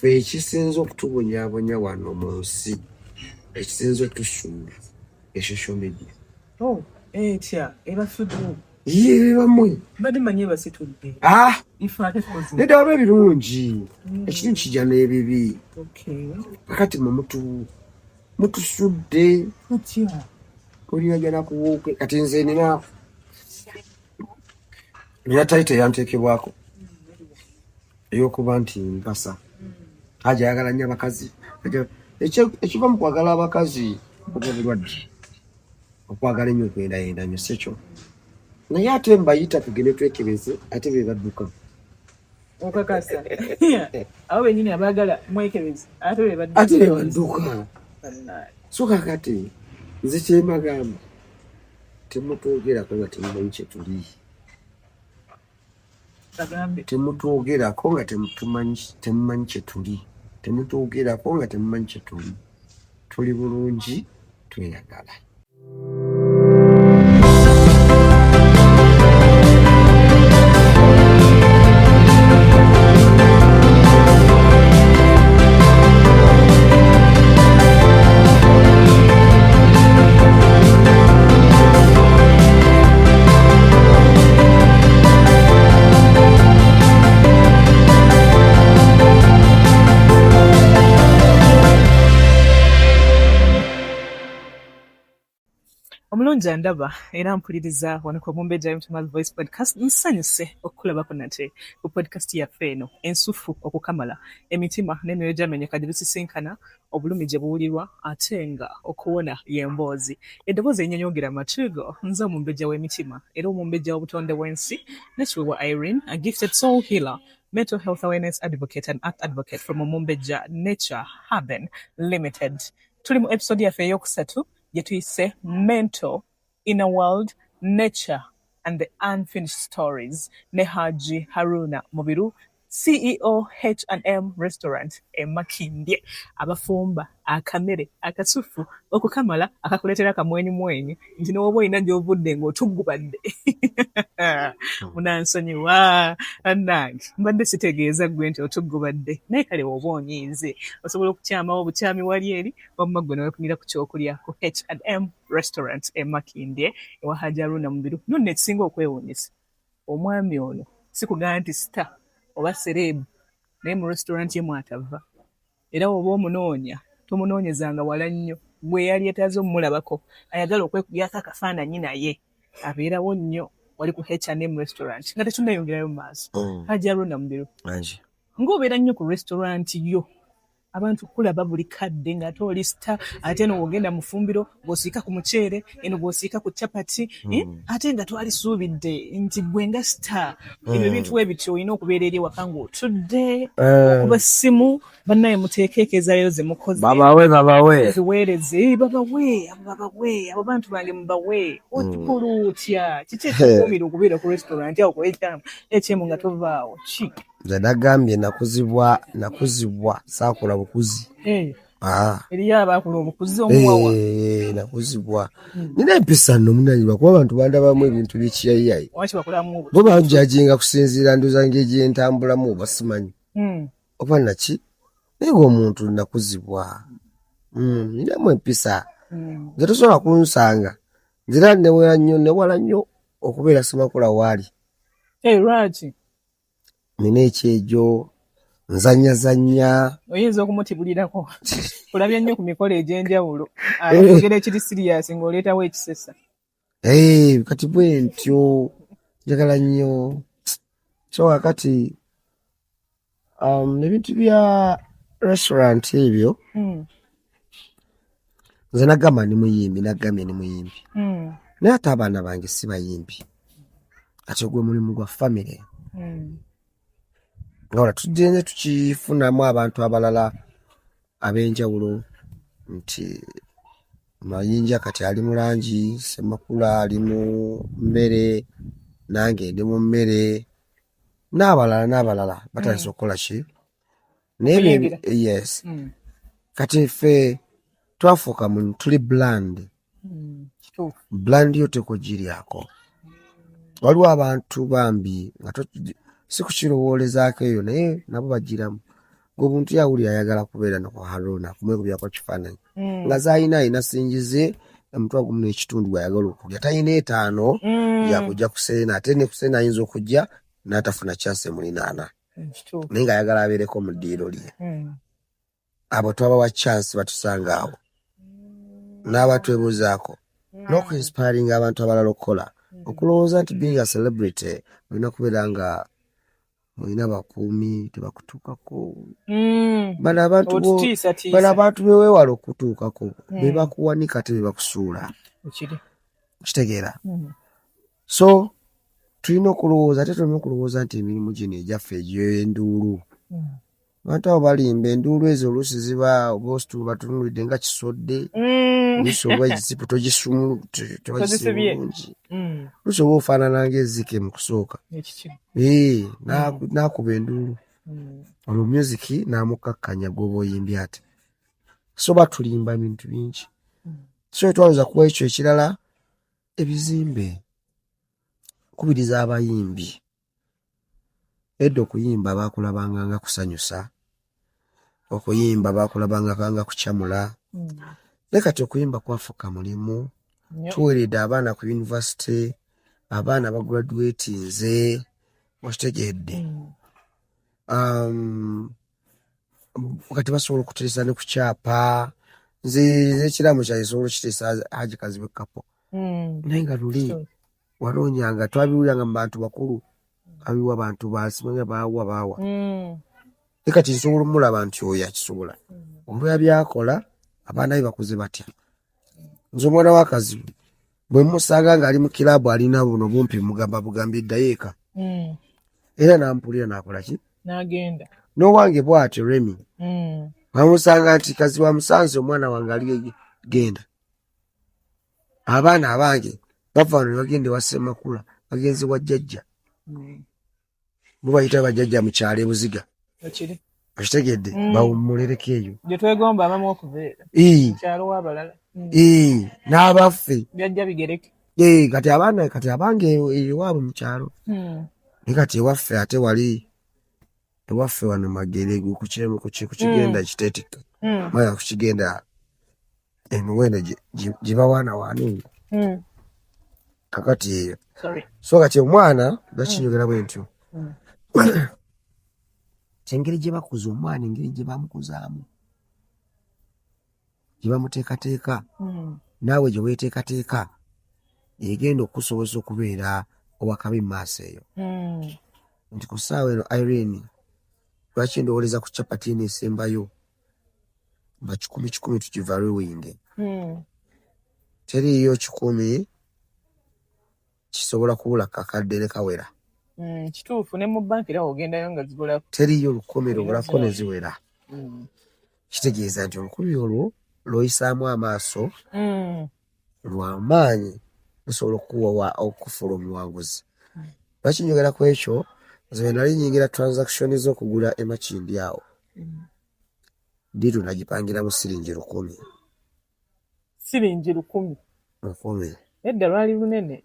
Ffe ekisinza okutubonyaabonya wano mu nsi, ekisinza otusuula, e social media. Oh, etya ebasudde? Ye bamwe. Mbadde manyi ebasitudde. Ah! Ife ate tukoze. Nedda, waliwo ebirungi, ekirungi kijja n'ebibi. Kakati mwe mutusudde. Tutya? Olinaja nakuwuuke. Kati nze nina title eyanteekebwako ey'okuba nti mpasa. Haji ayagala nnyo abakazi. Ekiva mu kwagala abakazi oba obulwadde, okwagala ennyo okwendayenda nnyo, si ekyo? Naye ate mbayita tugende twekebeze, ate be badduka. Okakasa abo bennyini abaagala mwekebeze ate be badduka? Ate be badduka. So kakati nze kyembagamba, temutwogerako nga temumanyi kyetuli. Bagambe. Temutwogerako nga temumanyi kyetuli. Temutwogerako nga temumanyi kyetuli. Tuli bulungi, tweyagala. Omulungi andaba era mpuliriza wano ku Omumbejja Mtmal Voice Podcast, nsanyuse okukulabako nate ku podcast yaffe eno ensufu okukamala. Emitima n'emyoyo gyamenyeka gye bisisinkana, obulumi gye buwulirwa, ate nga okuwona y'emboozi. Eddoboozi erinyonyogera amatu go, nze omumbejja w'emitima era omumbejja w'obutonde bw'ensi, Nakiweebwa Irene, a gifted soul healer, mental health awareness advocate and art advocate from Omumbejja Nature Haven Limited. Tuli mu episode yaffe eyokusatu gye tuyise Mental Inner World, Nature and the Unfinished Stories ne Haji Haruna Mubiru, CEO H&M Restaurant e Makindye, abafumba akamere akasufu okukamala akakuleetera akamwenyumwenyu nti newoba olina gy'ovudde ng'otuggubadde. Munansonyiwa annange, mbadde sitegeeza ggwe nti otuggubadde, naye kale oba onyiize osobola okukyamawo obukyami wali eri, wamma ggwe neweefunira ku kyokulya ku H&M Restaurant e Makindye ewa Haji Haruna Mubiru. Nonno ekisinga okwewuunyisa, omwami ono si kugamba nti star oba celeb, naye mu restaurant ye mwatava, era oba omunoonya tomunoonyezanga wala nnyo. Gwe yali etaaze omulabako ayagala okwekubyako akafaananyi, naye abeerawo nnyo wali ku H&M Restaurant. Nga tetunnayongerayo mu maaso, Haji Haruna Mubiru, ng'obeera nnyo ku restaurant yo, abantu kulaba buli kadde ng'ate oli star, ate eno wogenda mu ffumbiro bw'osiika ku muceere, eno bw'osiika ku capati, eh? Ate nga twalisuubidde nti gwe nga star ebyo ebintu we bityo olina okubeera eri ewaka ng'otudde okuba ssimu, bannaye muteekeeko ezaleero ze mukoze. Babawe, babawe. Ziweereze, babawe abo, babawe abo bantu bange, mubawe. Okikola otya? Kiki ekikuumira okubeera ku restaurant awo ku HM nga tovaawo ki? Nze nagambye nakuzibwa, nakuzibwa, saakula bukuzi. Ah. Eriyo abaakula obukuzi omuwawa. Eh, nakuzibwa, nina empisa nno munanyi, kuba abantu bandabamu ebintu byekiyayiyayi. Waki bakolamu obuti? Bo banjajinga kusinziira ndoza ngeri gyentambulamu oba simanyi oba naki, naye ngaomuntu nakuzibwa, ninamu empisa. Nze tosobola kunsanga, nzira newera nnyo, newala nnyo okubeera Semakula waali. Eh, lwaki? Nina ekyejo, nzanyazanya. Oyinza okumutibulirako, kulabye nnyo ku mikolo egy'enjawulo, ayogera ekiri serious ng'oleetawo ekisesa. Eh, kati bwe ntyo njagala nnyo. So kakati ebintu bya restaurant ebyo, nze nagamba ndi muyimbi, nagambye ndi muyimbi, naye ate abaana bange si bayimbi. Kati ogwo mulimu gwa famire, nga wala tugenze tukifunamu abantu abalala ab'enjawulo nti Mayinja kati ali mu langi, Semakula ali mu mmere, nange ndi mu mmere, n'abalala n'abalala batandise okukola ki, naye Okuyingira. Yes. Kati ffe twafuuka mu tuli brand. Kituufu. Brand yo tekugiryako. Waliwo abantu bambi nga si kukirowoolezaako eyo, naye nabo bagiramu. Ng'omuntu yawulira ayagala kubeera ne ku Haruna kumwekubyako kifaananyi nga z'alina alina singize omutwalo gumu n'ekitundu gw'ayagala okulya, talina etaano yakujja ku Serena, ate ne ku Serena ayinza okujja n'atafuna chance emulinaana, naye ng'ayagala abeereko mu ddiiro lye. Abo twabawa chance batusanga awo n'abatwebuuzaako n'okuinspiringa abantu abalala okukola, okulowooza nti being a celebrity olina kubeera nga olina bakuumi tebakutuukako. Bano abantu bano abantu beweewala okutuukako be bakuwanika ate be bakusuula, kitegeera? So tulina okulowooza, ate tulina okulowooza nti emirimu gino egyaffe egy'enduulu, abantu abo balimba. Enduulu ezo oluusi ziba oba batunulidde nga kisodde, oluusi oba ekizipu togisibye bulungi, oluusi oba ofaanana ng'ezzike mu kusooka, n'akuba enduulu, olwo music n'amukakkanya gw'oba oyimbye ate. So batulimba ebintu bingi. So etwaloza kuwa ekyo ekirala, ebizimbe, kubiriza abayimbi. Edda okuyimba baakulabanga nga kusanyusa, okuyimba baakulabanga nga kukyamula, naye kati okuyimba kwafuuka mulimu. Tuweeredde abaana ku yunivasite, abaana bagraduatinze, okitegeedde? Kati basobola okuteesa ne ku kyapa. Nze ekiraamo kyange nsobola okukiteesa Haji Kazibwe Kapo, naye nga luli wanoonyanga, twabiwuliranga mu bantu bakulu, abiwa bantu basimanya baawa baawa, naye kati nsobola omulaba nti oyo akisobola olwa byakola. Abaana be bakuze batya? Nze omwana wa Kazibwe bwe musanga ng'ali mu kiraabu alina buno bumpi, mugamba bugambi ddayo eka, era nampulira nakola ki? N'agenda. N'owange bw'atyo Remi, bamusanga nti Kazibwe amusanze, omwana wange ali genda. Abaana abange bava wano ne bagenda ewa Ssemakula, bagenze wa jjajja, mubayita bajjajja mu kyalo e Buziga, okitegedde? Bawummulereko eyo. Gye twegomba abamu okubeera kyalo w'abalala. N'abaffe. Byajja bigereke. Kati abaana, kati abange ewaabwe mu kyalo, naye kati ewaffe ate wali ewaffe wano Magere kukigenda Kiteetikka, maya kukigenda emiwendo gye bawaanawaana eyo. Kakati eyo, so kati omwana lwaki njogera bwe ntyo, engeri gye bakuza omwana, engeri gye bamukuzaamu, gye bamuteekateeka, naawe gye weeteekateeka, egenda okukusobozesa okubeera owakabi mu maaso eyo. Nti ku ssaawa eno, Irene, lwaki ndowooleza ku capati eno esembayo ba kikumi kikumi tugivaluwinge? Teriiyo 100 kisobola kubula kakadde ne kawera. Kituufu, ne mu banka era ogendayo nga zibulako. Teriiyo 1000 lubulako ne ziwera. Kitegeeza nti 1000 olwo lw'oyisaamu amaaso lwamaanyi, lusobola okukuwa okufuula omuwanguzi. Lwaki njogera ku ekyo? Nze bwe nali nyingira transaction z'okugula e Makindye awo, deal nagipangiramu siringi 1000. Siringi 1000? 1000. Edda lwali lunene.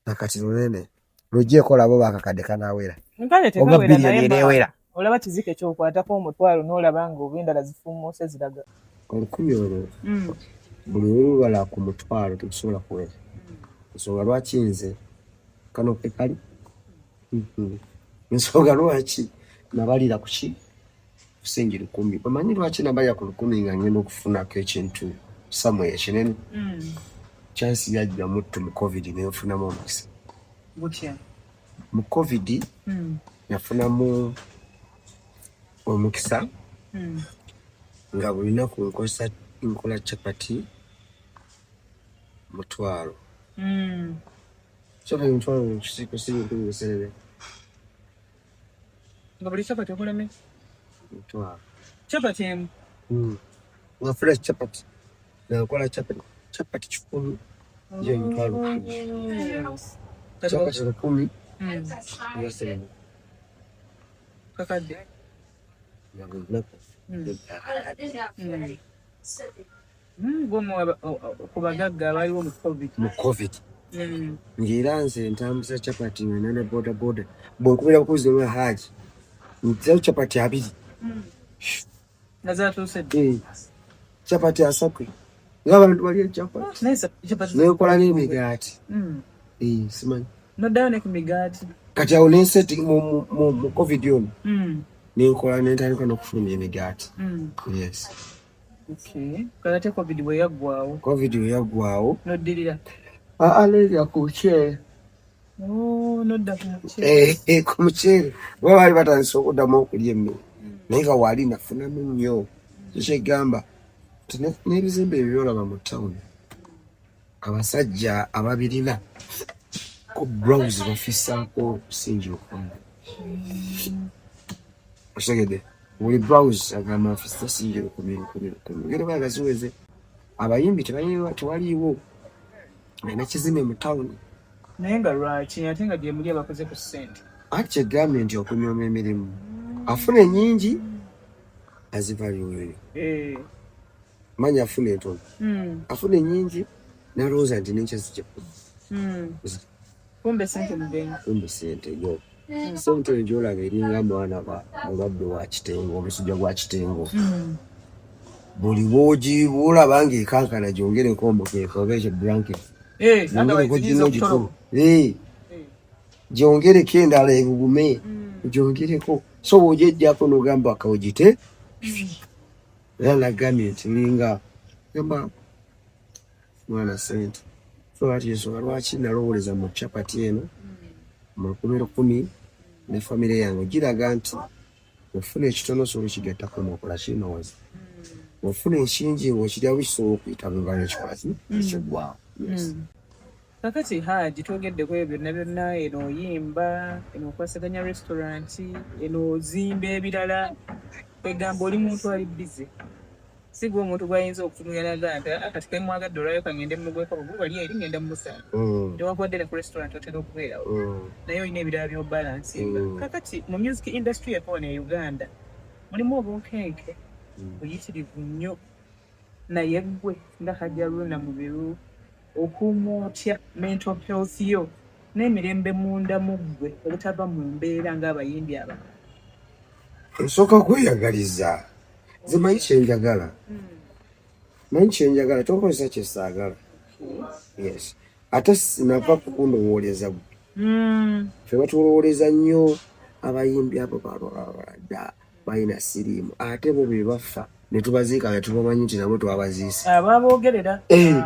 Nakati lunene, lujjeeko olaba oba akakadde kanaawera kale oba tekawera, biliyoni naye eneewera. Olaba kizike kyokwatako omutwalo n'olaba nga oba endala zifuumuuse ziraga. 1000 olwo buli lwelubala ku mutwalo tekisobola kuwera. Nsonga lwaki nze kano ke kali, nsonga lwaki nabalira ku ki kusingi 1000. Omanyi lwaki nabalira ku 1000? Nga ngenda okufunako ekintu somewhere ekinene, chance yajja muttu mu COVID, nenfunamu omukisa. Gutya? Mu COVID nafunamu omukisa nga buli lunaku nkozesa, nkola capati 1000. Capati 1000 kusinga biserere. Nga buli capati okola mmeka? 1000. Capati emu? Nga fresh capati, nga nkola capati 100 yo 10,000, capati 1000 nga Kakadde. Nga buli lunaku. Gwomu ku bagagga abaliwo mu COVID. Mu COVID, ng'era nze ntambuza capati nga nana boda boda, bwenkubira bukubizi nga Haji ntizayo capati abiri. Nga zatuuse dda. Eh, chapati 30 ng'abantu balya chapati. Naye chapati Nenkola n'emigaati. Eh, simanyi. Noddayo ne ku migaati. Kati awo nenseti mu COVID ono nenkola nentandika n'okufulumya emigaati. Yes. Okay. Kale ate COVID bwe yaggwawo? COVID bwe yaggwawo. Noddirira? Aa, nerya ku muceere. Oh, nodda ku muceere. Eh, ku muceere, kuba baali batandise okuddamu okulya emmere, naye nga wali nafunamu nnyo. Kyo kyegamba nti n'ebizimbe ebyo byolaba mu tawuni, abasajja ababirina ku brows bafissaako singi 1000. Okitegedde? Buli brows agamba nfissa singi 1000, 1000, 1000. Ngenda baga ziweze. Abayimbi tewaliiwo alina kizimbe mu tawuni. Naye nga lwaki, ate nga gye muli abakoze ku ssente? Anti kyegambye nti okunyooma emirimu, afuna ennyingi azivalueyo. Manya afuna entono, afuna ennyingi nalowooza nti nenkya zijja. Kumbe sente mugenyi. Kumbe sente yo, sente eyo gyolaba eringa mwana mulwadde wa kitengo, omusujja gwa kitengo. Buli wogi bwolaba ng'ekankana, gyongereko omukeeka oba ekyo blanket. Eh, gyongereko otherwise gino yinza gikulu. okutoloka. Eh, gyongereko endala ebugume, gyongereko. So bw'ogyejjako n'ogamba kawogite, era nagambye nti linga gamba mwana sente. So kati ensonga lwaki nalowooleza mu capati eno mu 10,000 ne famire yange, ogiraga nti ofuna ekitono osobola okigattako n'okola kinooza, ofuna ekingi ng'okiryawo kisobola okuyita mu ngalo ekikola ki ekiggwawo. Yes. Kakati Haji, twogedde ku ebyo byonna byonna, eno oyimba, eno okwasaganya restaurant, eno ozimba ebirala, kwegamba oli muntu ali busy. Si gwe omuntu gwayinza okutunulira naga nti, "Ah, kati kemwagadde olwayo kangende mugweko bugu wali eri ngenda mumusanga." Newankubadde ne ku restaurant otera okubeerawo, naye olina ebirala by'obalansinga. Kakati mu music industry yaffe wano e Uganda mulimu obunkenke buyitirivu nnyo, naye ggwe nga Hajji Haruna Mubiru, okuuma otya mental health yo n'emirembe munda mu ggwe obutava mu mbeera ng'abayimbi abalala? Nsooka kweyagaliza. Nze manyi kyenjagala, manyi kyenjagala, tonkozesa kyesaagala. Yes, ate sinava kukundowooleza gwe. Ffe batulowooleza nnyo abayimbi abo balwalwadda, balina siriimu, ate bo be bafa ne tubaziika nga tubamanyi nti nabo twabaziise. Ababoogerera. Eh,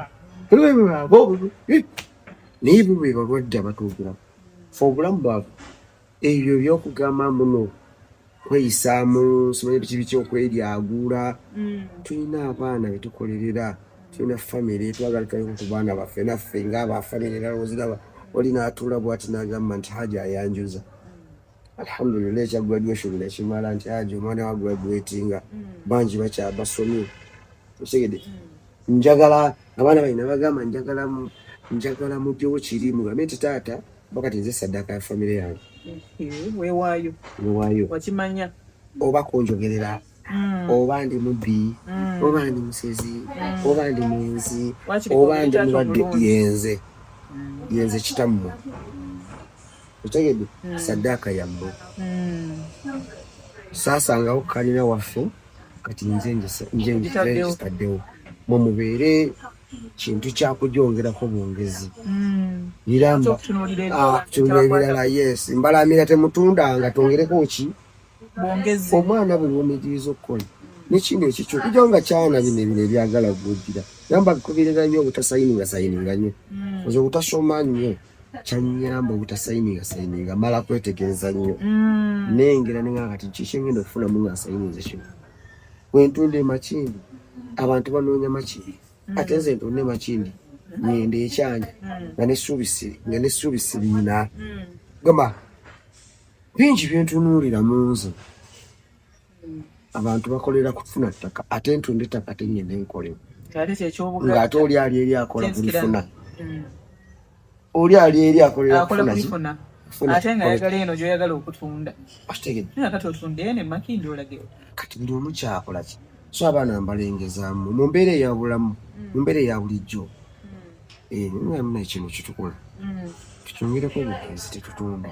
naye bo be balwadde abatuukiraku. Fe obulamu bwabwe ebyo byokugamba muno kweyisaamu, simanyi biki biki, okweryaguula. Tulina abaana betukolerera, tulina famire, twagala tutaleko ku baana baffe. Naffe ngaabafamire nalowoziraba oli n'atuula bwati n'agamba nti Haji ayanjuza, alhamdulillah, ekya graduation nekimala nti Haji omwana wa graduatinga, bangi bakyabasomye. Okitegedde? Njagala abaana balina bagamba njagala mugyewo kiri mugambe nti taata bakati nze saddaaka ya famire yange. Weewaayo. Newaayo. Wakimanya. Oba kunjogerera, oba ndi mubbi, oba ndi musezi, oba ndi mwenzi, Wakiri oba ndi taata mulwadde, omulungi. Yenze, yenze kitammwe. Otegedde? Saddaaka yammwe. Saasangawo kalina waffe, kati nze nje Ogitaddewo. nkitaddewo, mwe mubeere kintu kyakujongerako bwongezi. Iramba. Ekyokutunuulira Ah, kutunuulira ebirala. Yes, mbalamira temutundanga, twongereko ki? Bwongezi. Omwana buli womuyigiriza okukola nekino ekikyo okujjawo nga kyana bino ebino ebyagala gwogira gamba kubirira nnyo obutasayininga sayininga nnyo. Nze obutasoma nnyo kyanyamba obutasayininga sayininga, mala kwetegereza nnyo, nengera nenga kati kiki kyengenda okufunamu nga nsayininze kino. Bwentunda emakindi, abantu banoonya Makindi, ate nze ntunda emakindi ngenda ekyanya nga nessuubi siriina. Gamba bingi byentunuulira mu nze. Abantu bakolera kufuna ttaka, ate ntunda ettaka, ate ngende nkolewo. Ate kyekyobugaga. Ng'ate oli ali eri akola Kyenzikira. kulifuna. Oli ali eri akolera akola kufuna ki? kulifuna. Kufuna. Ate nga ayagala eno gy'oyagala okutunda. Okitegedde? Naye kati otunda eno emakindi olagewo? Kati buli omu kyakola ki. So abaana mbalengezaamu mu mbeera eya bulamu, mu mbeera eya bulijjo. Eh, muna kino kitukola tukyongereko obugenzi, tetutunda.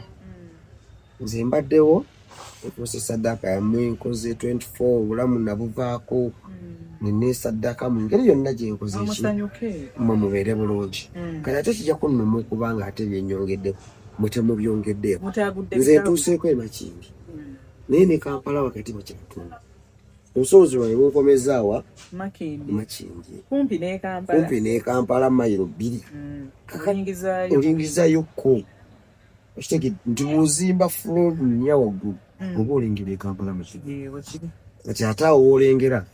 Nze mbaddewo. Nfuuse saddaaka yammwe, nkoze 24, obulamu nabuvaako neneesaddaaka mu ngeri yonna gye nkoze eki Amusanyuke. Mmwe mubeere bulungi. Kati ate kijja kunnuma okuba nga ate byenyongeddeko mwe temubyongeddeeko. Mutagudde Nze bitabo. ntuuseeko e Makindye, naye ne Kampala wakati bakyatunda. Obusobozi bwange bunkomezaawa Makindye. Makindye. Kumpi ne Kampala. Kumpi ne Kampala, mayiro 2. Oyingizaayo. Oyingizaayo ko okitegedde nti bw'ozimba floor 4 waggulu oba olengera e Kampala Makindye. Eh, bwe kiri. Kati ate awo woolengera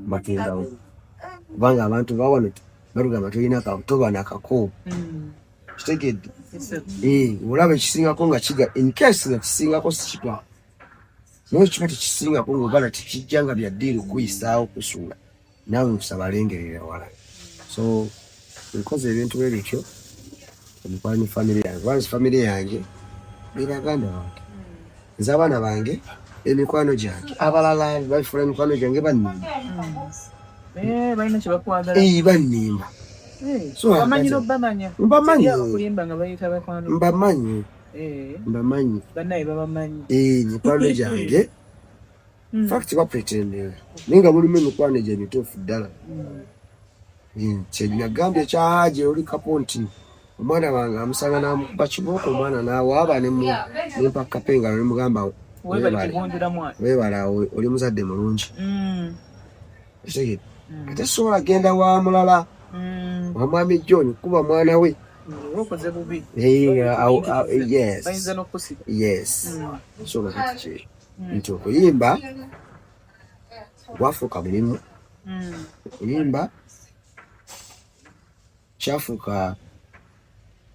batundawo, kubanga abantu bawano batugamba tolina toba nakako. Kitegedde? Yes. Eh, olaba ekisingako nga kiga in case nga kisingako sikipa, naye kiba tekisingako ngaobala tekijja nga bya ddiiru kuyisaawo kusuula naawe nkusaba alengerera wala. So nkoze ebintu bwe bityo omukwano famire yange, kuba nze famire yange be baganda bange, nze abaana bange, emikwano gyange abalala babifuula emikwano gyange bannimba. Eh, balina kye bakwagala. Eh, bannimba. Eh, So, bamanyi kati- n'obamanya. Mbamanyi. Teri abakulimba nga bayita bakwano. Mbamanyi. Eh, Mbamanyi. bannaye babamanyi. Eh, mikwano gyange fact bapretendera, naye nga mulimu emikwano egyo emituufu ddala. Kyenagambye ekya Haji oli kapo nti omwana wange amusanga n'amukuba kibooko, omwana n'awaaba, nempa kapo engalo nemugamba Weebale weebale. kigunjula mwana. Weebale, awo oli muzadde mulungi. Okitegedde? Ate sobola genda wa mulala wa mwami John kuba mwana we. Oba okoze bubi. Eh, yes. Bayinza n'okukusiba. Yes. So kakati ki nti okuyimba gwafuuka mulimu, okuyimba kyafuuka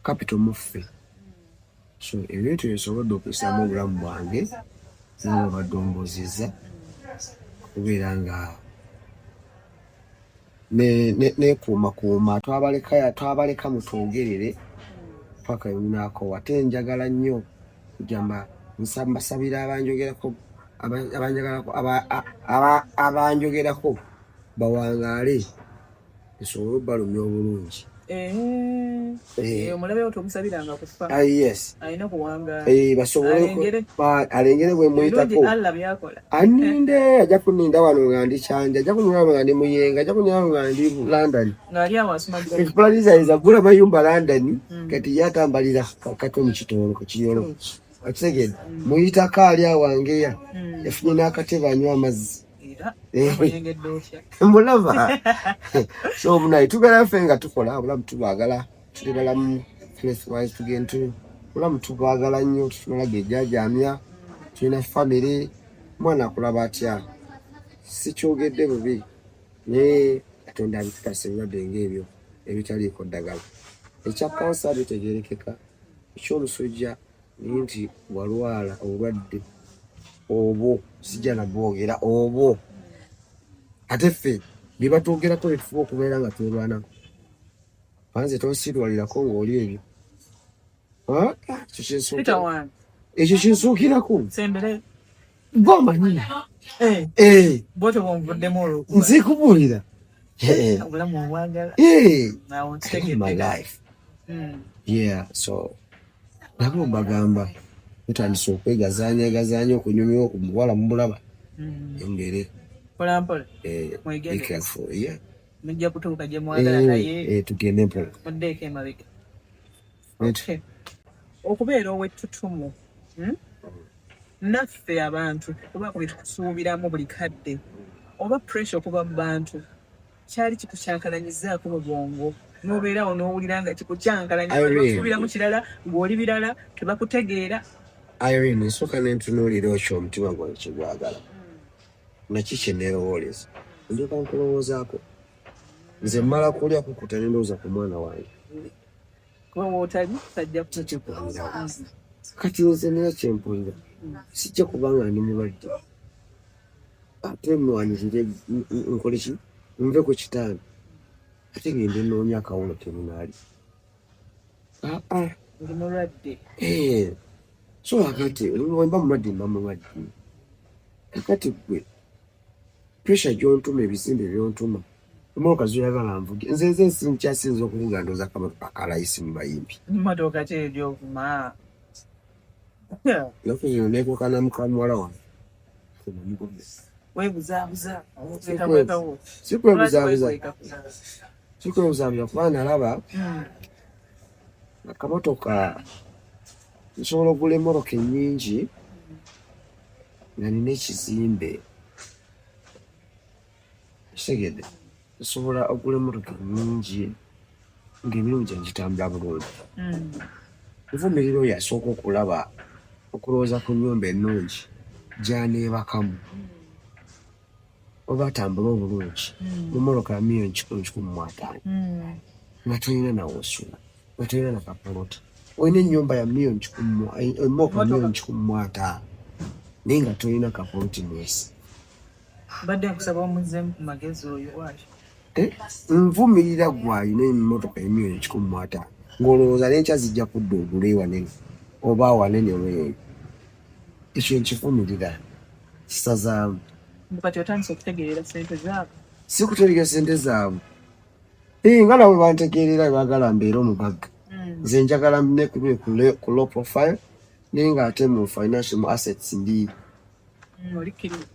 capital muffe. So ebintu byensobodde okuyisaamu obulamu bwange nabo baddomboozezza okubeera nga nekuumakuuma. Twabaleka mutwogerere paka emunaako. Ate njagala nnyo kugamba mbasabira abanjogerako abanjagalako abanjogerako bawangaale nsobole obbalumya obulungi. Eh, Eh. eh, omulabe wo tomusabiranga kufa. Ah, yes. Alina kuwangaala. Eh, basobole Alengere. Alengere bwe Ebirungi muyitako. Allah byakola. Aninde, ajja kuninda wano nga ndi Kyanja, ajja kuninda wano nga ndi Muyenga, ajja kuninda wano nga ndi London. Ng'ali awo asumagira. Ekipulaniza agula mayumba London, kati ye atambalira kakatwe mu kitoolo ku kiyolo. Okitegedde? Muyitako ali awangeya yafunye n'akatebe anywa amazzi. Era Eh. oyengedde otya? Mulaba? So munaye tubeera ffe nga tukola obulamu, tubaagala, tuli balamu health wise, tugenda obulamu tubaagala nnyo, tutumala gejjajamya, tulina famire. Omwana akulaba atya? Sikyogedde bubi, naye Katonda abitutasa ebirwadde ng'ebyo ebitaliiko ddagala. Ekya kansa bitegerekeka, ekyomusujja naye nti walwala obulwadde obwo sijja nabwogera obwo. Ate ffe bye batwogerako byetufuba okubeera nga twerwanako. Banze tonsiirwalirako ng'oli ebyo. Ah, ekyo Peter wange. Ekyo kinsuukirako. Sembere. Gwomanyi. Eh, Eh, bwotyo bwonvuddemu olwokuba. Nze kubuulira. Eh, Obulamu obwagala. eh, Awo I live nkitegedde. my life. Yeah, so nabo mbagamba mutandise okwegazaanyagazaanya okunyumya okumuwala mubulaba engere. Mpola mpola. Eh, be Mwegendereze. careful, yeah. Mujja kutuuka gye mwagala Eh, naye eh, tugende mpola. muddeeko emabega. Right. Okay. Okubeera ow'ettutumu, Naffe abantu kubaako bye tukusuubiramu buli kadde oba pressure okuva mu bantu kyali kikukyankalanyizaako mu bwongo n'obeerawo n'owulira nga kikukyankalanya Irene. bakusuubiramu kirala ng'oli birala tebakutegeera. Irene, nsooka nentunuulira okyo omutima gwange kyegwagala naki kyeneerowooleza, ndyoka nkulowoozaako. Nze mmala kulya kukuta nendowooza ku mwana wange. Kuba wootali tajja Tajja kubeerawo. Kati nze nina kyempulira, sijja kubanga ndi mulwadde ate nwanirire nkole ki, nve ku kitanda ate ngende noonya akawulo kemunaali. Aa. Ndi mulwadde. Eh, so akati mba mulwadde, mba mulwadde. Kakati gwe pressure gyontuma, ebizimbe byontuma, emotoka zoyagala nvuge, nze nze nkyasinza okuvuga ndooza akamotoka akalayisi mu bayimbi. Mmotoka ki egyovuma? Ennaku zino nekwekana muka muwala wange. Weebuzaabuza. Sikwebuzaabuza, sikwebuzaabuza kuba nalaba akamotoka nsobola okugula emmotoka ennyingi nga nina ekizimbe. Okitegedde? Nsobola okugula emmotoka ennyingi ng'emirimu gyange gitambula bulungi. Nvumirira oyo asooka okulaba okulowooza ku nnyumba ennungi gy'aneebakamu oba atambule obulungi mu mmotoka ya miliyoni kikumi kikumi mu ataano nga tolina na w'osula, nga tolina na kapoloti. Olina ennyumba ya miliyoni kikumi mu emmotoka miliyoni kikumi mu ataano naye nga tolina kapoloti mw'osi. Mbadde nkusaba omuzzeemu ku magezi oyo waaki. Eh, nvumirira gwe alina emmotoka emiliyoni kikumi mu ataano ng'olowooza n'enkya zijja kudda ogule ewanene oba awanene weeyo. Ekyo nkivumirira, kisazaamu. Mbu kati otandise okutegeerera ssente zaabwe? Si kutegeera ssente zaabwe. Eh, nga nabo bantegeerera baagala mbeere omugagga. Nze njagala nekube ku low profile naye ng'ate mu financial mu assets ndi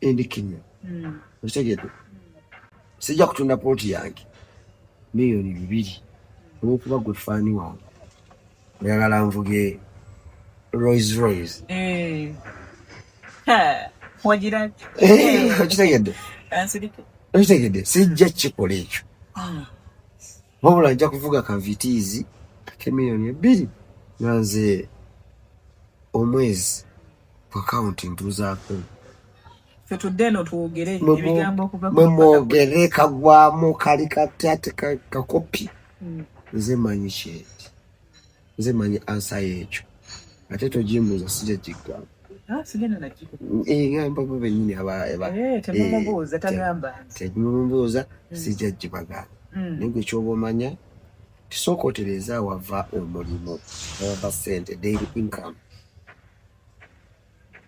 ndikiriya. Okitegedde? Sijja kutunda poloti yange miliyoni 2 olw'okuba gwe fan wange oyagala nvuge Rolls Royce. Eh. Wagira Okitegedde? Ansirike. Okitegedde? Sijja kukikola ekyo. Wabula nja kuvuga ka Vitz ak'emiliyoni 2 nga nze omwezi ku akawunti ntuuzaako. Ffe tudde eno twogere ebigambo okuva mwe mwogere kagwamu kali katya ate kakopi. Nze manyi kyenti, nze manyi answer y'ekyo, ate togimbuuza sijja gigamba. Ah, sigenda nagiko. Ngamba bo bennyini Eh, temumubuuza tagamba. Temumubuuza, sijja gibagamba. Naye gwe kyoba omanya tisooka otereeza awava omulimu, awava ssente, daily income.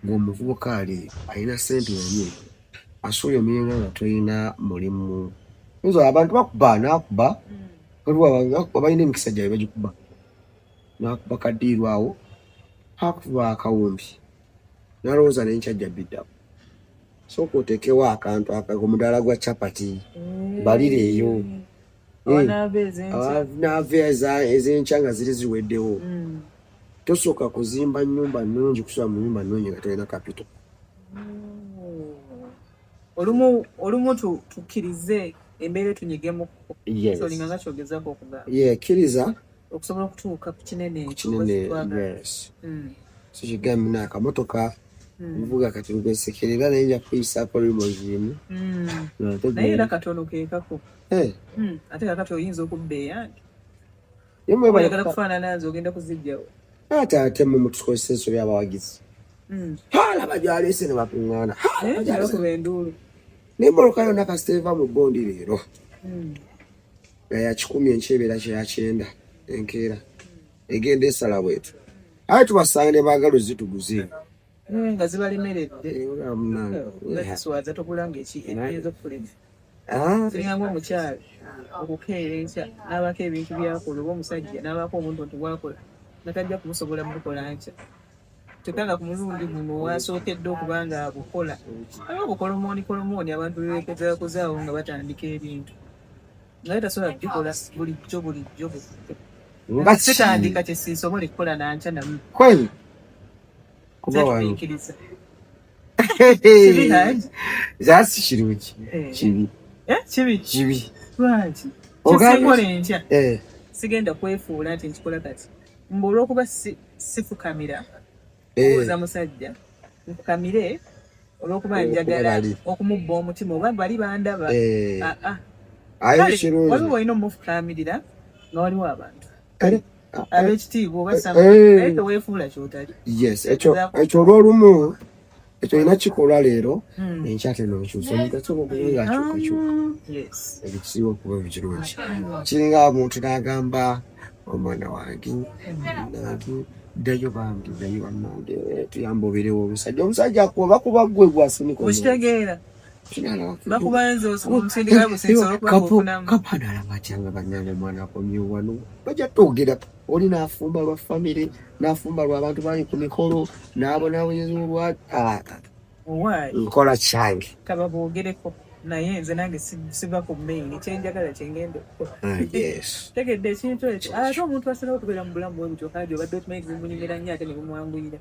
Ng'omuvubuka ali alina ssente wali asuula emirembe nga tolina mulimu. Oyinza abantu bakuba n'akuba, waliwo abalina emikisa gyabwe bagikuba n'akuba kadiiru awo akuba akawumbi n'alowooza n'enkya ajja biddamu. Sooka oteekewo akantu omudaala gwa capati balireeyo. Awanaava ez'enkya. Ez'enkya nga ziri ziweddewo. Tosooka kuzimba nnyumba nnungi, kusula mu nnyumba nnungi nga tolina capital. Olumu olumu tukkirize embeera etunyigemu. Yes. Olinga nga kyogezaako okugamba. Yeah, kkiriza okusobola okutuuka ku kinene ku kinene, yes. So kigambe n'akamotoka nvuga kati nkwesekerera naye nja kukuyisaako limousine. Naye era katono keekako. Eh. Ate kakati oyinza okubba eyange. Naye mwebale Oyagala kufaanana nze ogenda kuzijjawo. Ate ate mwe mutukozesa ensobi abawagizi. Alaba gy'aleese ne bakuŋŋaana. Naye bakuba enduulu. N'emmotoka yonna kasita eva mu bond leero nga ya kikumi, enkya ebeera kya kyenda, enkeera egenda esala bwetyo. Aye tubasanga ne baagala ozituguze. Nga zibalemeredde. Nga togulanga ekiyinza okukulema. Kiringa ng'omukyala okukeera enkya n'abaako ebintu by'akola oba omusajja n'abaako obuntu bw'akola nga tajja kubusobola bukola nkya. Kyokka nga ku mulundi guno wasookedde okuba nga abukola. Waliwo obukolomooni kolomooni abantu bwe beekozaakozaawo nga batandika ebintu. Naye tasobola kubikola bulijjo bulijjo bulijjo. Nga Sitandika kye sinsobole kukola nankya namu. Kweli kuba wano. Tubiikiriza. Kibi Haji? Zaasi kirungi. Kibi. Eh, kibi? Kibi. Lwaki? Kyesinkola enkya. Sigenda kwefuula nti nkikola kati. Mbu olw'okuba sifukamira kubuuza musajja nfukamire olw'okuba njagala okumubba omutima oba bali bandaba. Aye kirungi. Waliwo olina omufukamirira nga waliwo abantu ab'ekitiibwa oba naye teweefuula ky'otali. Yes, ekyo ekyo olw'olumu ekyo olina kikolwa leero, enkya ate n'okyusa. Omuntu asobola okuba nga akyukakyuka. Ekyo kisinga okuba ekirungi. Kiringa omuntu n'agamba omwana wange nange ddayo bambi, ddayo bannange, tuyamba obeerewo omusajja. Omusajja akuba bakuba ggwe gwasunika. Okitegeera. Kapanalaba atyanga bannange omwana akomyewo wano bajja twogera oli n'afumba lwa famire n'afumba lwa bantu bali ku mikolo n'abonabonyezebwa ah, nkola kyange kaba boogereko naye nze nange siva ku main kyenjagala kyengenda okukola ah, tegedde ekintu ekyo ate omuntu asinga okubeera mu bulamu bwe butyo kandi obadde okimanyi bumunyumira nnyo ate ne bumwanguyira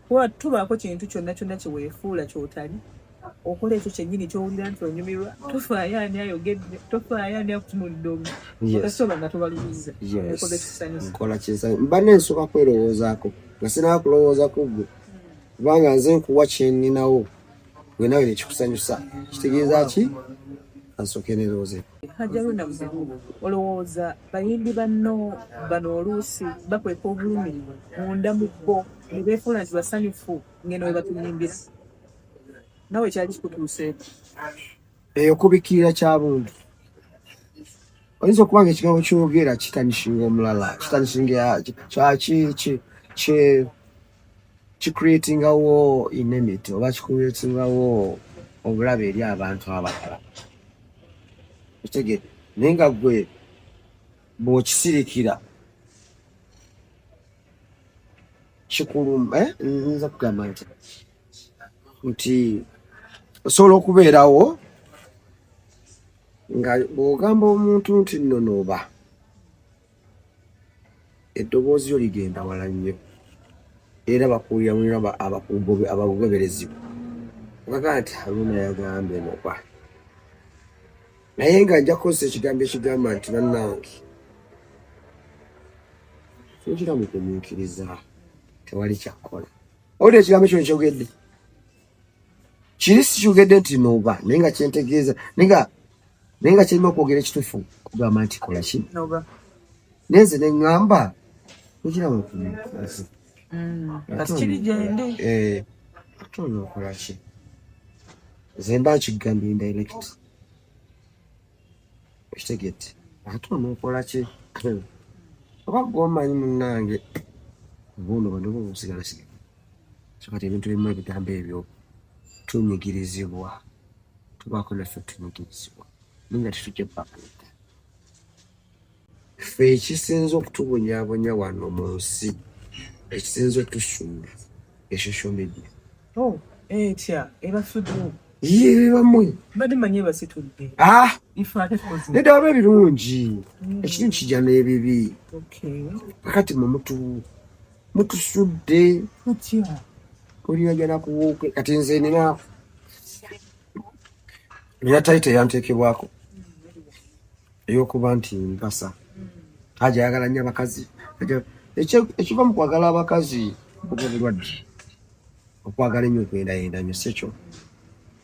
kuba tubaako kintu kyonna kyonna kyeweefuula kyotali okola ekyo kyennyini kyowulira nti onyumirwa tofaayo ani ayogedde tofaayo ani akutunulidde omu okasoba nga tobalumiza okola ekikusanyusa nkola kinsanyusa mba nensooka kwerowoozaako nga sinaba kulowooza ku ggwe kubanga nze nkuwa kyeninawo gwe nawe nekikusanyusa kitegeeza ki kansooke nerowooze Hajaruna Muzibu olowooza bayimbi banno bano oluusi bakweka obulumi munda mu bo ne beefuula nti basanyufu ngeno we batuyimbira nawe kyali kikutuuseeko eyo kubikkirira kya buntu oyinza okuba nga ekigambo kyogera kitanishinga omulala kitanishinga kicreatingawo enmity oba kicreatingawo obulabe eri abantu abalala okitegedde naye nga gwe bw'okisirikira kikuluma eh? nyinza kugamba nti nti osobola okubeerawo nga bw'ogamba omuntu nti nno nooba eddoboozi lyo ligenda wala nnyo era bakuwulira mulina abakugoberezi ogaga nti Haruna yagambye noba naye nga nja kukozesa ekigambo ekigamba nti bannange kyekira mugumiikiriza tewali kyakkola owulira ekigambo ekyo nkyogedde kiri sikyogedde nti noba naye nga kyentegeeza naye nga naye nga kirina okwogera ekitufu kugamba nti kola ki naye nze neŋŋamba ekiramu mm, eh, ate onookola ki nze mba nkigambye indirect okitegedde ate onookola ki oba gwe omanyi munnange obuno bano bo busigala sigala so kati ebintu ebimu ebigambo ebyo tunyigirizibwa tubaako naffe tunyigirizibwa naye nga tetujja bakuta ffe ekisinza okutubonyabonya wano mu nsi ekisinza otusuula e social media oh, etya ebasudde yebamwe mbadde manyi ebasitudde ah! nedda waba ebirungi hmm. ekirungi kijja n'ebibi kakati mwe mutusudde oliyagala kuwuuke kati nze nina nina tayita eyanteekebwako ey'okuba nti mpasa haja ayagala nnyo abakazi ekiva mu kwagala abakazi oba obulwadde okwagala ennyo okwendayenda nnyo si ekyo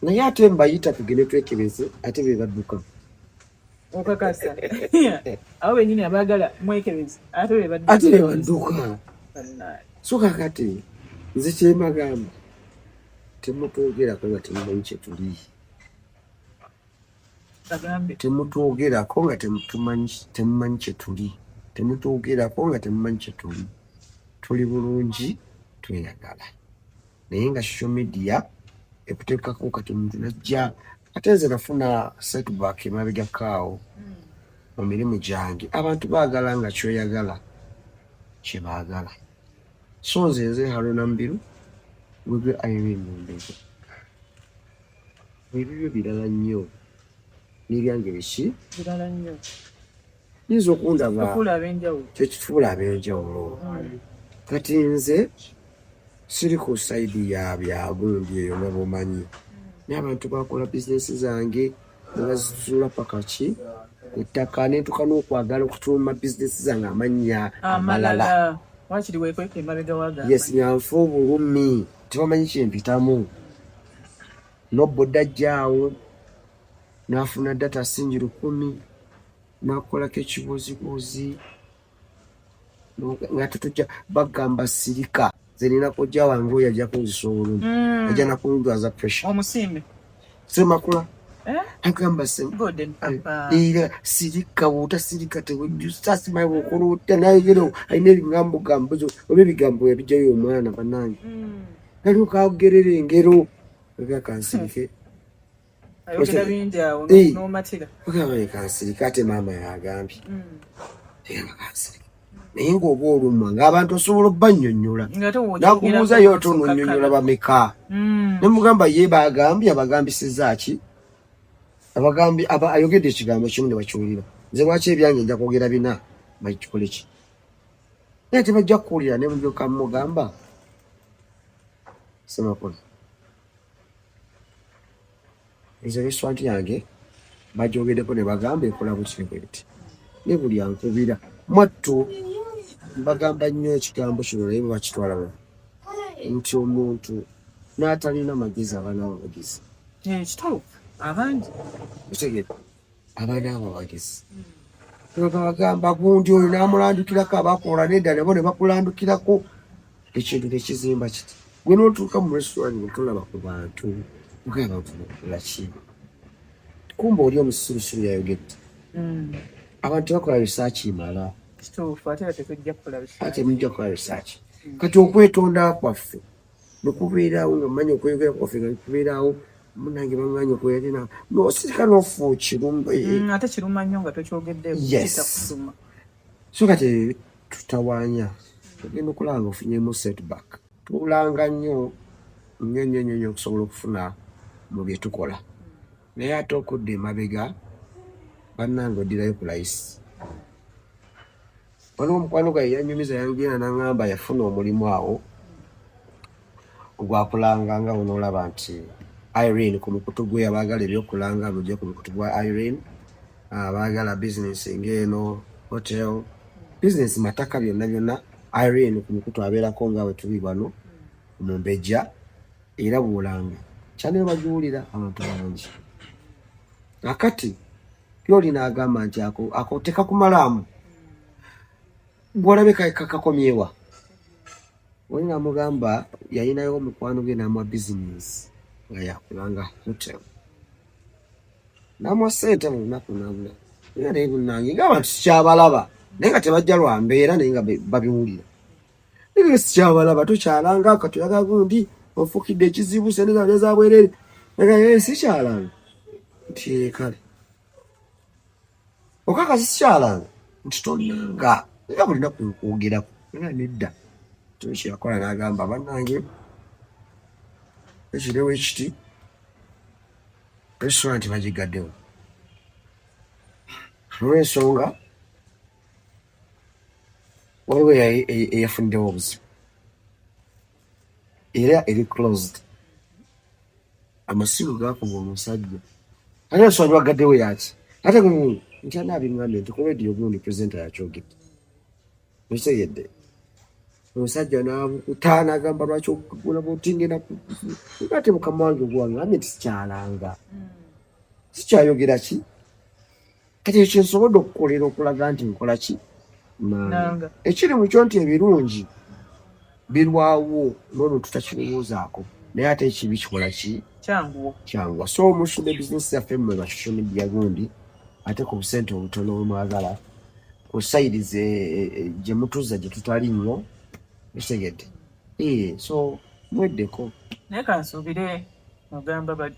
naye ate mbayita tugende twekebeze ate be badduka okakasa abo benyini abaagala mwekebeze ate be badduka so kakati nze kyembagamba temutwogerako nga temumanyi kyetuli temutwogerako nga temumanyi kyetuli temutwogerako nga temumanyi kyetuli tuli bulungi tweyagala naye nga social media ekuteekako kati omuntu najja ate nze nafuna setback emabegako awo mu mirimu gyange abantu baagala nga kyoyagala kyebaagala so nze nze Haruna Mubiru gwegwe Irene Mumbejja ebibyo birala nnyo n'ebyange biki birala nnyo yinza okundaba kyekitufuula ab'enjawulo hmm. kati nze siri ku saidi ya byagundi eyo nga bwomanyi naye abantu bakola bizinesi zange nebazizuula paka ki ku ttaka nentuka n'okwagala okutuuma bizinesi zange amannya amalala yes nyanfa obulumi tebamanyi kyempitamu noboda ajjaawo nafuna data singi lukumi nakolako ekibuuzibuuzi nga tetujja bagamba sirika nze nina kojja wange oyo ajja kunzisa obulumi mm. ajja nakundwaza pressure omusiime semakula eh? agamba era sirika bwotasirika tewejjusa simanyi bwokola otya nayogera alina ebigambo gambo oba ebigambo ebijjayo omwana banange mm. nalyoka agerera engero ebya kansirike. Ayogera bingi awo n'omatira. Ogamba leka nsirike ate maama yagambye. Egamba kansirike. Naye ng'oba olumwa ng'abantu osobola obbannyonnyola. Nakubuuza ye ate ononnyonnyola bameka. Ne mugamba ye baagambye abagambisizza ki? Abagambye aba ayogedde ekigambo kimu ne bakiwulira. Nze lwaki ebyange nja kwogera bina bakikole ki? Naye tebajja kukuwulira ne mulyoka mugamba. Ssemakula. Nze restaurant yange bagyogedeko ne bagamba ekola bweti ne bweti, ne buli ankubira mwattu mbagamba nnyo ekigambo kino naye bakitwala wa nti omuntu n'atalina magezi abaana abagezi. Kituufu abangi. Otegeera abaana abo abagezi bagamba gundi oyo n'amulandukirako abakola nedda nabo ne bakulandukirako ekintu tekizimba kiti gwe n'otuuka mu restaurant nga tolaba ku bantu ogamba abantu bakola ki kumba oli omusirusiru yayogedde. Abantu tebakola research mala. Kituufu ate tetujja kukola research. Ate mujja kukola research. Kati okwetonda kwaffe nekubeerawo nga mmanyi okweyogera kwaffe nga kubeerawo munange baŋŋanye okweyagera nosirika n'ofa okiruma. Ate kiruma nnyo nga tokyogedde. Yes. So kati tutawaanya ogenda okulaba nga ofunyemu setback. Tulanga nnyo nnyo nnyo nnyo okusobola okufuna mu bye tukola. Naye ate okudda emabega bannange oddirayo ku layisi. Waliwo omukwano gwange yanyumiza yangenda n'aŋŋamba yafuna omulimu awo ogwakulanga nga onoolaba nti Irene ku mukutu gwe abaagala ebyokulanga mujje ku mukutu gwa Irene, abaagala bizinesi ng'eno hotel bizinesi mataka byonna byonna Irene ku mukutu abeerako nga bwe tuli wano mu Mbejja era bw'olanga kyanayo bagiwulira abantu bangi. Akati byoli n'agamba nti ako ako tekakumalaamu gw'olabe kakomyewa. Oli n'amugamba yalinayo omukwano gwe n'amuwa bizinesi nga yakulanga hotel n'amuwa ssente buli lunaku n'amula era naye munnange ng'abantu sikyabalaba naye nga tebajja lwa mbeera naye nga babiwulira naye sikyabalaba tokyalanga kati oyagala gundi ofuukidde ekizibu ssente zange za bwereere naye sikyalanga nti kale okakasi sikyalanga nti tonanga nga buli lunaku nkwogerako era nedda kyeyakola n'agamba bannange ekirewo ekiti restaurant bagigaddewo olw'ensonga waliwo eyafuniddewo obuzibu era eri closed amasimu gakuba omusajja ate restaurant bagaddewo yaki ate nti anaabingambye nti ku radio gundi presenter yakyogedde okitegedde omusajja n'abukuta n'agamba lwaki okugula bwoti ngenda ate mukama wange gwangambye nti sikyalanga sikyayogera ki kati ekyo nsobodde okukolera okulaga nti nkola ki nanga ekiri mukyo nti ebirungi birwawo n'omuntu takirowoozaako naye ate ekibi kikola ki kyanguwa so omusumba bizinesi zaffe mmwe ba social media gundi ate ku busente obutono bwemwagala ku sayidi gye mutuza gye tutali nnyo okitegedde. So mweddeko. Naye kansuubire ogamba bali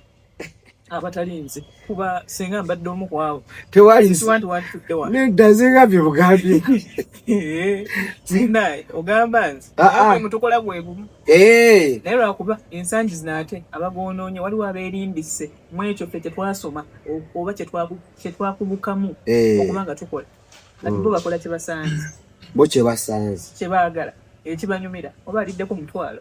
abatali nze kuba singa mbadde omu ku abo tewali nti wantutudde wano nedda nze bye bugambye naye ogamba nze mutukola gwe gumu naye lwakuba ensangi zino ate abagoonoonye waliwo abeerimbise mu ekyo ffe kyetwasoma oba kyetwakubukamu okuba nga tukola kati bo bakola kyebasanze bo kyebasanze kyebaagala ekibanyumira oba aliddeko mutwalo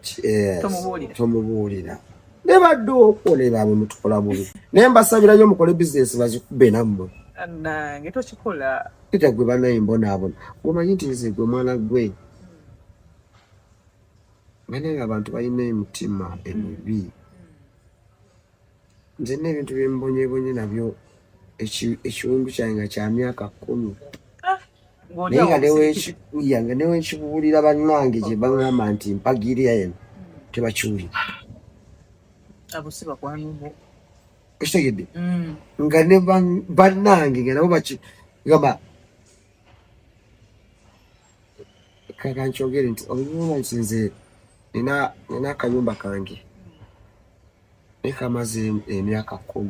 tomubuulira tomubuulira ne badde okwo ne baabwe mutukola bubi naye mbasabirayo mukole bizinesi bazikube nammwe nange tokikola ita gwe banaye mbonaabona gwemanyi nti nze gwe mwana gwe banaye abantu balina emitima emibi nze n'ebintu byembonyebonye nabyo ekiwundu kyange nga kya myaka 10 naye nga newenkibuulira bannange gye baŋŋamba nti mpagirira eno tebakiwulira okitegedde nga ne bannange nga nabo bakigamba kakankyogere nti oluyumba nti nze nina akayumba kange naye kamaze emyaka 10.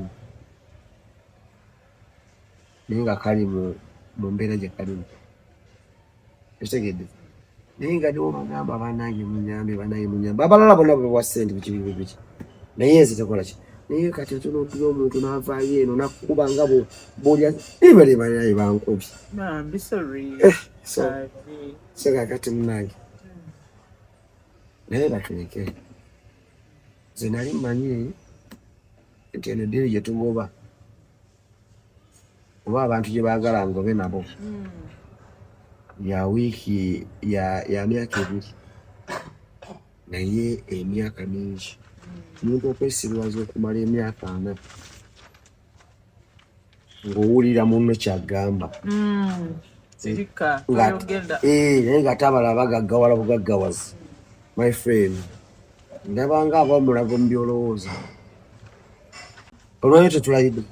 Naye nga kali mu mbeera gye kalimu, ekitegedde, naye nga niwo bagamba, "Banange munyambe, banange munyambe." Abalala bonna babawa ssente, biki biki biki, naye nze tekola ki. Naye kati otunuulira omuntu n'avaayo eno nakkuba nga bwolya ebale banaye bankubye. Bambi, sorry. Eh, so Sorry. So kakati munange, naye batuleke. Nze nali mmanyi nti eno deal gye tugoba oba abantu gye baagala ngobe nabo ya wiiki ya myaka 2, naye emyaka mingi. Omuntu okwesiriwaza okumala emyaka 40 ng'owulira munno kyagamba. Sirika. Toyogenda. Eh, naye nga ate abalala bagaggawala bugaggawazi. My friend, ndabanga aba mulago mu byolowooza. Olwayo tetulayidde?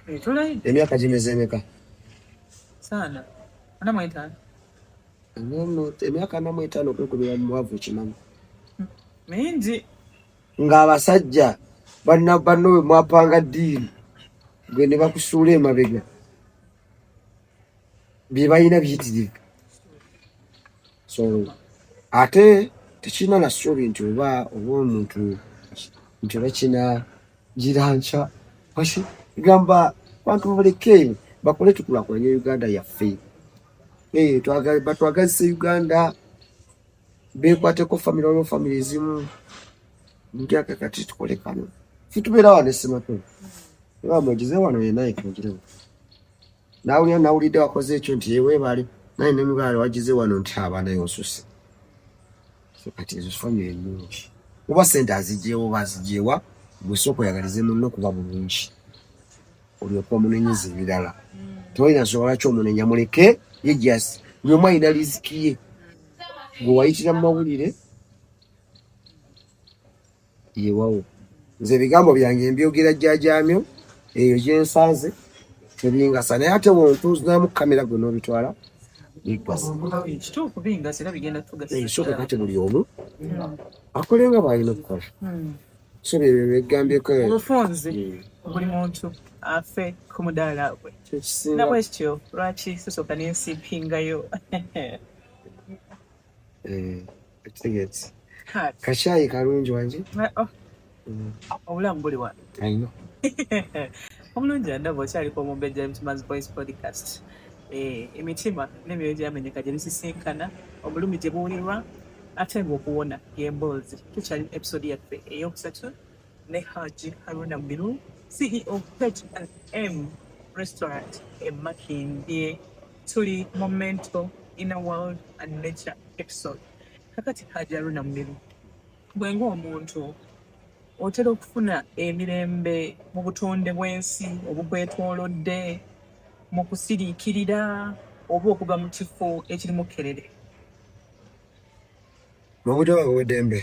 Eh, tulayidde. Emyaka gimeze emeka? Saana 45. Emyaka 45 okwekubira mu mwavu, kimanyi? Mingi. Ng'abasajja banna banno bwe mwapanga deal, gwe ne bakusuula emabega, bye balina biyitirivu. So ate tekirina na ssuubi nti oba omuntu nti oba kina giranca waki gamba bantu baleke bakole, tukulaakulanye Uganda yaffe. Eh, batwagazise Uganda, bekwateko family. Waliwo family ezimu ntyaka kati tukole kano, fe tubeera wano esemakulu eba mwegize wano yenaye tugirewo. Nawulira nawulidde wakoze ekyo nti yeweebale, naye nemugala wagize wano nti abaana yosuse. So kati ezo family ennungi, oba sente azigyewo oba azigyewa, gwe sooka oyagalize munno kuba bulungi, olyoke omunenyeza ebirala. Tewalina nsonga lwaki omunenya, muleke ye. Just buli omu alina riziki ye. Gwe wayitira mu mawulire yewawo. Nze ebigambo byange mbyogera jjajamyo, eyo gyensanze tebingasa, naye ate wontuuzamu kamera gwe n'obitwala biggasa. Kituufu, bingasa era bigenda tugasa. Sooka kati buli omu akole nga bw'alina okukola. So byebyo byegambyeko. Obufunzi, buli muntu afe ku mudaala gwe. Kyekisinga. Nabwekityo lwaki sisooka nensipingayo? Ekitegeezi kakyayi kalungi wangi. Oh, obulamu buli wano. Ayino. Omulungi andaba okyaliko Omumbejja Mitima's Voice Podcast. Eh, emitima n'emyoyo gyamenyeka gye bisisinkana, obulumi gye buwulirwa ate ng'okuwona y'emboozi. Tukyali mu episode yaffe eyokusatu ne Haji Haruna Mubiru, CEO H&M Restaurant e Makindye. Tuli mu mental, inner world and nature episode. Kakati Haji Haruna Mubiru, bwe ng'omuntu otera okufuna emirembe mu butonde bw'ensi obukwetoolodde, mu kusiriikirira oba okuva mu kifo ekirimu kerere? Mu buto bwange obw'eddembe,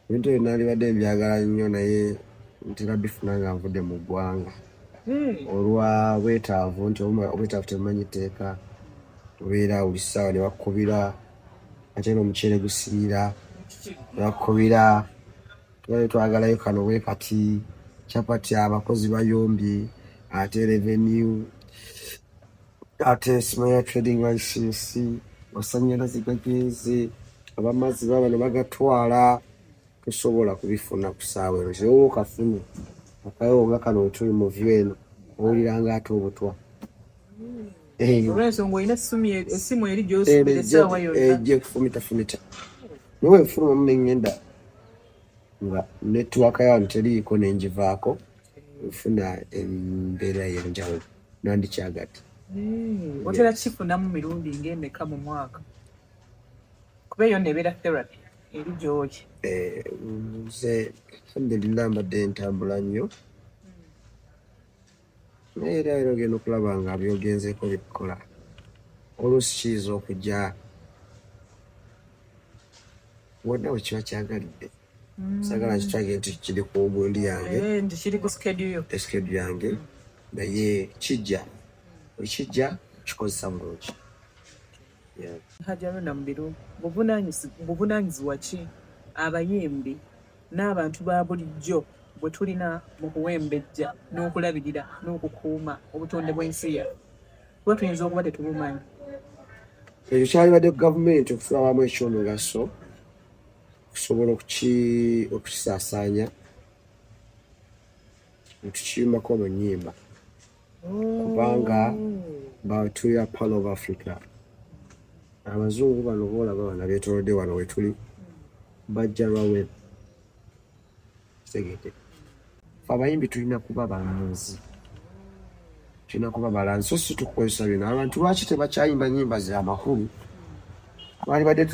ebintu ebyo nandibadde mbyagala nnyo, naye ntera bifuna nga nvudde mu ggwanga olwa bwetaavu, nti obwetaavu tebumanyi tteeka. Obeera buli ssaawa ne bakkubira, ate n'omuceere gusiira ne bakkubira, tubadde twagalayo kano bwe kati, capati abakozi bayombye, ate revenue, ate simanya trading license, masannyalaze gagenze, abamazzi babano bagatwala. Tosobola kubifuna ku ssaawa eno. Oba okafune akayowo nga kano wetuli mu view eno, owulira nga ate obutwa. Eh, Olw'ensonga olina essimu eri gy'osuubira essaawa yonna. Ejja ekufumitafumita, naye wenfulumamu neŋŋenda nga network yaano teriiko, nengivaako, nfuna embeera yenjawulo nandikyagadde. Otera kifunamu mirundi ng'emeka mu mwaka? Kuba eyo nno ebeera therapy eri gy'oli. Eh, nze alhamdulillah mbadde ntambula nnyo, naye era ogenda okulaba nga byogenzeeko bikukola. Oluusi kiyinza okujja wonna we kiba kyagalidde. Saagala nkitwage nti kiri ku gundi yange. Eh, nti kiri ku schedule yo. Schedule yange, naye kijja, wekijja kikozesa bulungi. Yeah. Haji Haruna Mubiru, buvunaanyizibwa ki abayimbi n'abantu ba bulijjo bwe tulina mu kuwembejja n'okulabirira n'okukuuma obutonde bw'ensi yaffe, kuba tuyinza okuba tetubumanyi. Ekyo kyalibadde ku gavumenti okutulabamu ekyomugaso okusobola okukisaasaanya netukiyimbako mu nnyimba, kubanga batuli a part of Africa. Abazungu bano boolaba bano abeetoolodde wano wetuli bajja lwawe kitegedde. Fe abayimbi tulina kuba balanzi, tulina kuba balanzi, so si tukukozesa bino. Abantu lwaki tebakyayimba nyimba za makulu? Balibadde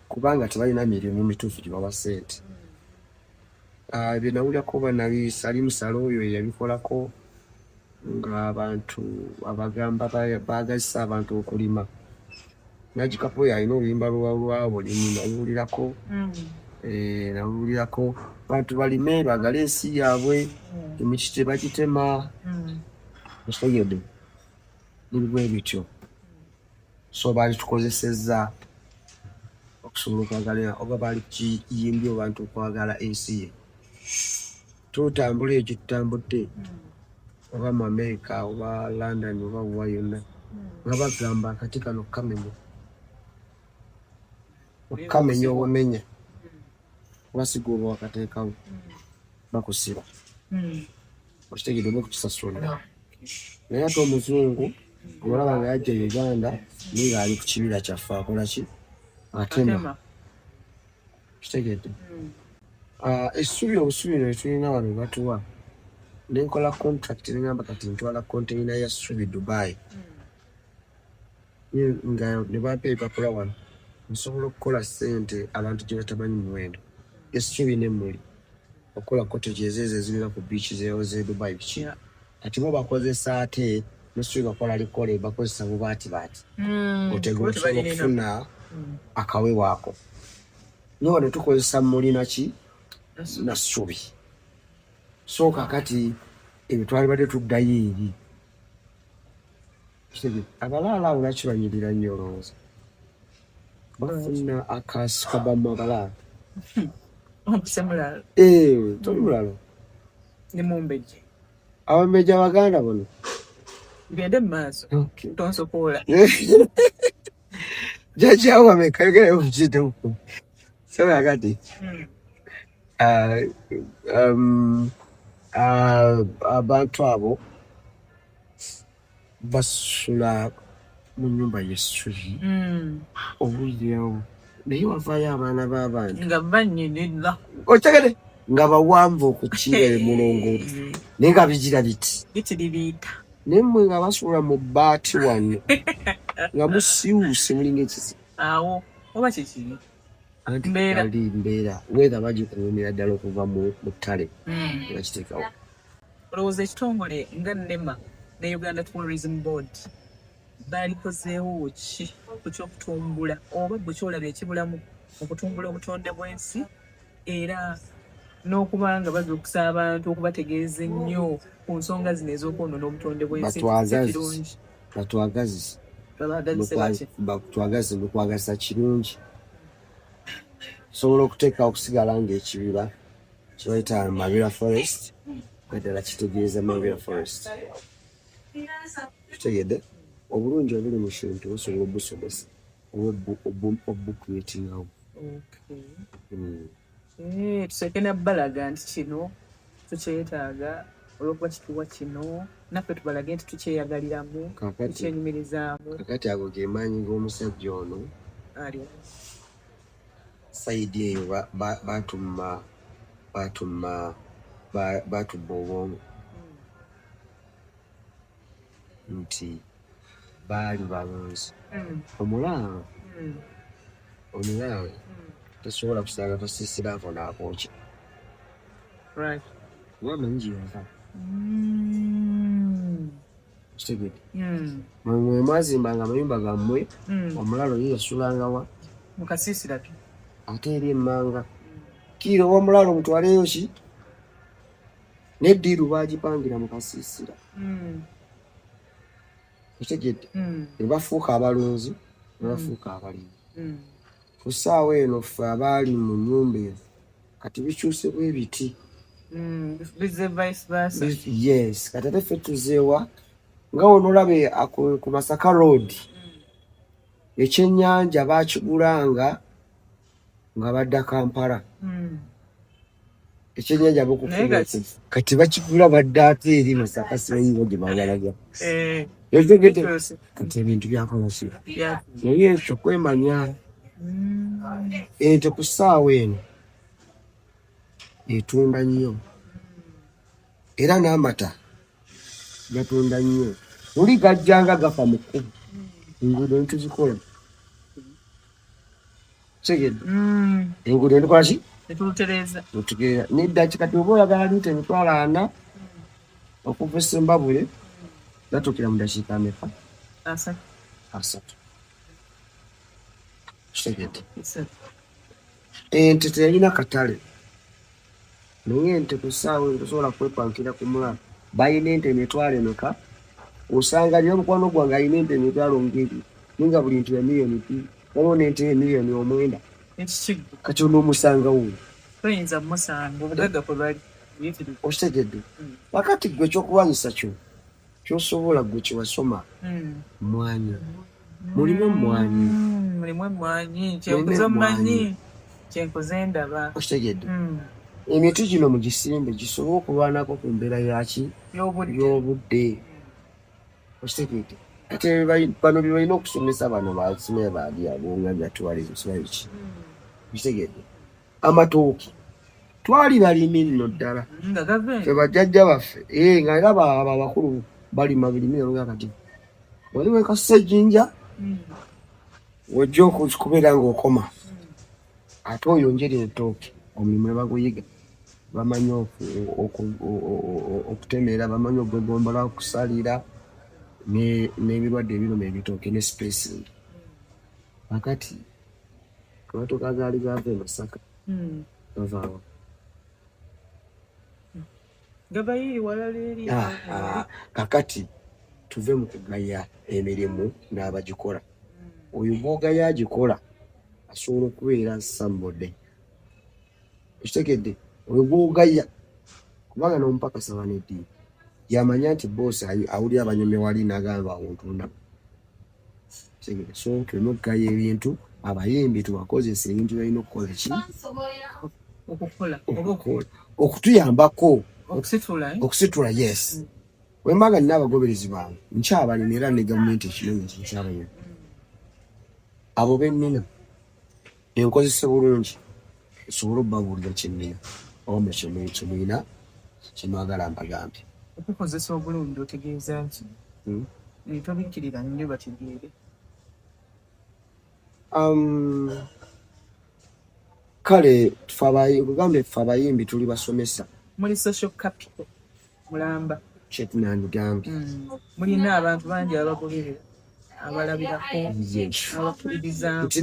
kubanga tebalina mirimu mituufu gibawa ssente. Ah, bye nawulirako banabi Salim Saleh oyo yabikolako ng'abantu abagamba baagazisa abantu okulima. Najikapo oyo alina oluyimba lwa bulimi naluwulirako, naluwulirako bantu balime baagale ensi yaabwe, emiti tebagitema, okitegedde, nebigwe bityo. So baali tukozesezza okusobola okwagala oba baali kiyimbye abantu okwagala ensi ye. Tutambula ekyo tutambudde oba mu America oba London oba wa yonna nga bagamba akati kano kamenya, okukamenya obumenya kuba si gwe oba wakateekawo, bakusiba, okitegedde, oba okukisasulira. Naye ate omuzungu olaba nga yajja Uganda naye ng'ali ku kibira kyaffe akola ki? Atema, kitegedde. Essubi obusubi lwe tulina wano batuwa, nenkola contract nengamba kati ntwala container ya ssubi Dubai, nga ne bampa ebipapula wano nsobola okukola ssente abantu gye batamanyi muwendo, essubi n'emmuli, okukola cottages ezo ezibeera ku beach ze Dubai biki. Kati bo bakozesa ate n'essubi bakola likole, bakozesa bubaatibaati otega osobola okufuna akawewo ako. Naye wano tukozesa mmuli naki na ssubi. So kakati ebyo twalibadde tuddayo eri abalaalo abo lwaki banyirira nnyo? Olowooza bafuna akasi kabamu abalaalo? Toli mulalo. Ne mumbejje. Abambejja abaganda bono. Gende mu maaso, tonsokoola. Jjajja wameka yogerayo mukituufu. So kakati abantu abo basula mu nyumba y'essubi owulirawo, naye wavaayo abaana b'abantu nga banyirira. Otegede nga bawanvu okukira emulongooti naye nga bigira biti bitiribiita. Naye mmwe nga basula mu bbaati wano nga musiiwuuse mulinga ekizibu. Awo oba kikiri? Anti ali mbeera weather bagikuumira ddala okuva mu ttale bakiteekawo. Olowooza ekitongole nga NEMA ne Uganda Tourism Board balikozeewo ki ku ky'okutumbula, oba gwe kyolaba ekibulamu okutumbula obutonde bw'ensi, era n'okuba nga bazuukusa abantu okubategeeza ennyo ku nsonga zino ez'okwonoona obutonde bw'ensi? Kirungi. Batwagazise. Babaagazise baki? Batwagazise mukwagazisa kirungi. Sobola okuteekawo okusigala ng'ekibira kibayita Mabira Forest, nga ddala kitegeeza Mabira Forest. Kitegedde obulungi obuli mu kintu busobola obusomesa oba obucreatingawo. Tusooke nabbalaga nti kino tukyetaaga olw'okuba kituwa kino, naffe tubalage nti tukyeyagaliramu, tukyenyumirizaamu. Kakati ago ge maanyi g'omusajja ono. Aliwo. Side eyo batumma batumma batubba obwongo nti baali balunzi. Omulaalo, omulaalo tosobola kusanga kasiisira ako n'akwokya kuba amanyi gye yava. Kitegedde, mwe mwazimbanga amayumba gammwe, omulaalo ye yasulanga wa? Mu kasiisira ke. Ate eri emmanga kiiro ow'omulaalo mutwaleyo ki n'eddiiru baagipangira mu kasiisira. Okitegedde, ne bafuuka abalunzi ne bafuuka abalimi. Ku ssaawa eno ffe abaali mu nnyumba ezo kati bikyuse bwe biti. Yes, kati ate ffe tuzeewa nga wonolabe ku Masaka Road ekyennyanja bakigulanga nga badda Kampala. Ekyennyanja bokufuba kati bakigula badda ate eri Masaka, simanyibo gye bagalaga. Kati ebintu byakolaki, naye ekyo kwemanya. Ente ku ssaawa eno etunda nnyo, era n'amata gatunda nnyo. Luli gajjanga gafa mu kkubo, enguudo netuzikola. Tegedde? Enguudo netukola ki, netutereeza nedda. Kati oba oyagala liita 400,000 okuva e Sembabule, gatuukira mu dakiika meka? 30. Kitegedde? Ente teyalina katale, naye ente ku ssaawa eno tosobola kwepankira ku mulala balina ente emitwalo emeka. Osanga nyo omukwano gwange alina ente emitwalo ngeri, naye nga buli nte ya 2 miliyoni, waliwo n'ente ya 9 miliyoni. Kati onoomusangawo? Toyinza mumusanga, obugagga kwe bali buyitirivu. Okitegedde? Kakati gwe ekyokulwanyisa kyo kyosobola, gwe kyewasoma, mwanyi, mulimu emmwanyi. Mulimu emmwanyi, kyenkuze omumanyi, kyenkuze ndaba. Okitegedde? Emiti gino mugisimbe gisobole okulwanako ku mbeera yaki? Y'obudde. Y'obudde. Okitegedde? Kati bano bye balina okusomesa bano basime baali abonga bya tourism, simanyi biki. Okitegedde? Amatooke, twali balimi nno ddala. Nga gava ffe bajjajja baffe, eh, nga era abo abakulu balima birime nga kati wali wekassa ejjinja, wojja okubeera ng'okoma ate oyongera ettooke. Omulimu ne baguyiga, bamanyi okutemera, bamanyi okugogombola, okusalira n'ebirwadde ebiruma ebitooke ne spacing. Kakati amatoke agaali gava e Masaka gavaawa? Gava yiri walala eri. Kakati tuve mu kugaya emirimu n'abagikola. Oyo gw'ogaya agikola asobola okubeera somebody. Okitegedde? Oyo gw'ogaya, kubanga n'omupakasa baneddiini yamanya nti boosi awulira abanyumya wali n'agamba awo ntunda. Okitegedde? So tuleme okugaya ebintu. Abayimbi tubakozesa ebintu byalina okukola ki? Okukola oba okukola, okutuyambako. Okusitula, eh? Okusitula, yes. Wembanga nina abagoberezi bange nkyabalina, era ne gavumenti ekimanyi nti nkyabalina. Abo bennina enkozese bulungi, nsobole obbabuulira kyennina oba mwe kyemulina kyemwagala mbagambye. Okukozesa obulungi otegeeza nki? Hmm? Tobikkirira nnyo bategeere. Kale kugambe ffe abayimbi tuli basomesa. Muli social capital mulamba. Kyetunandigambye. Mulina abantu bangi abagoberera, abalabirako, abakkiririzaamu. Nti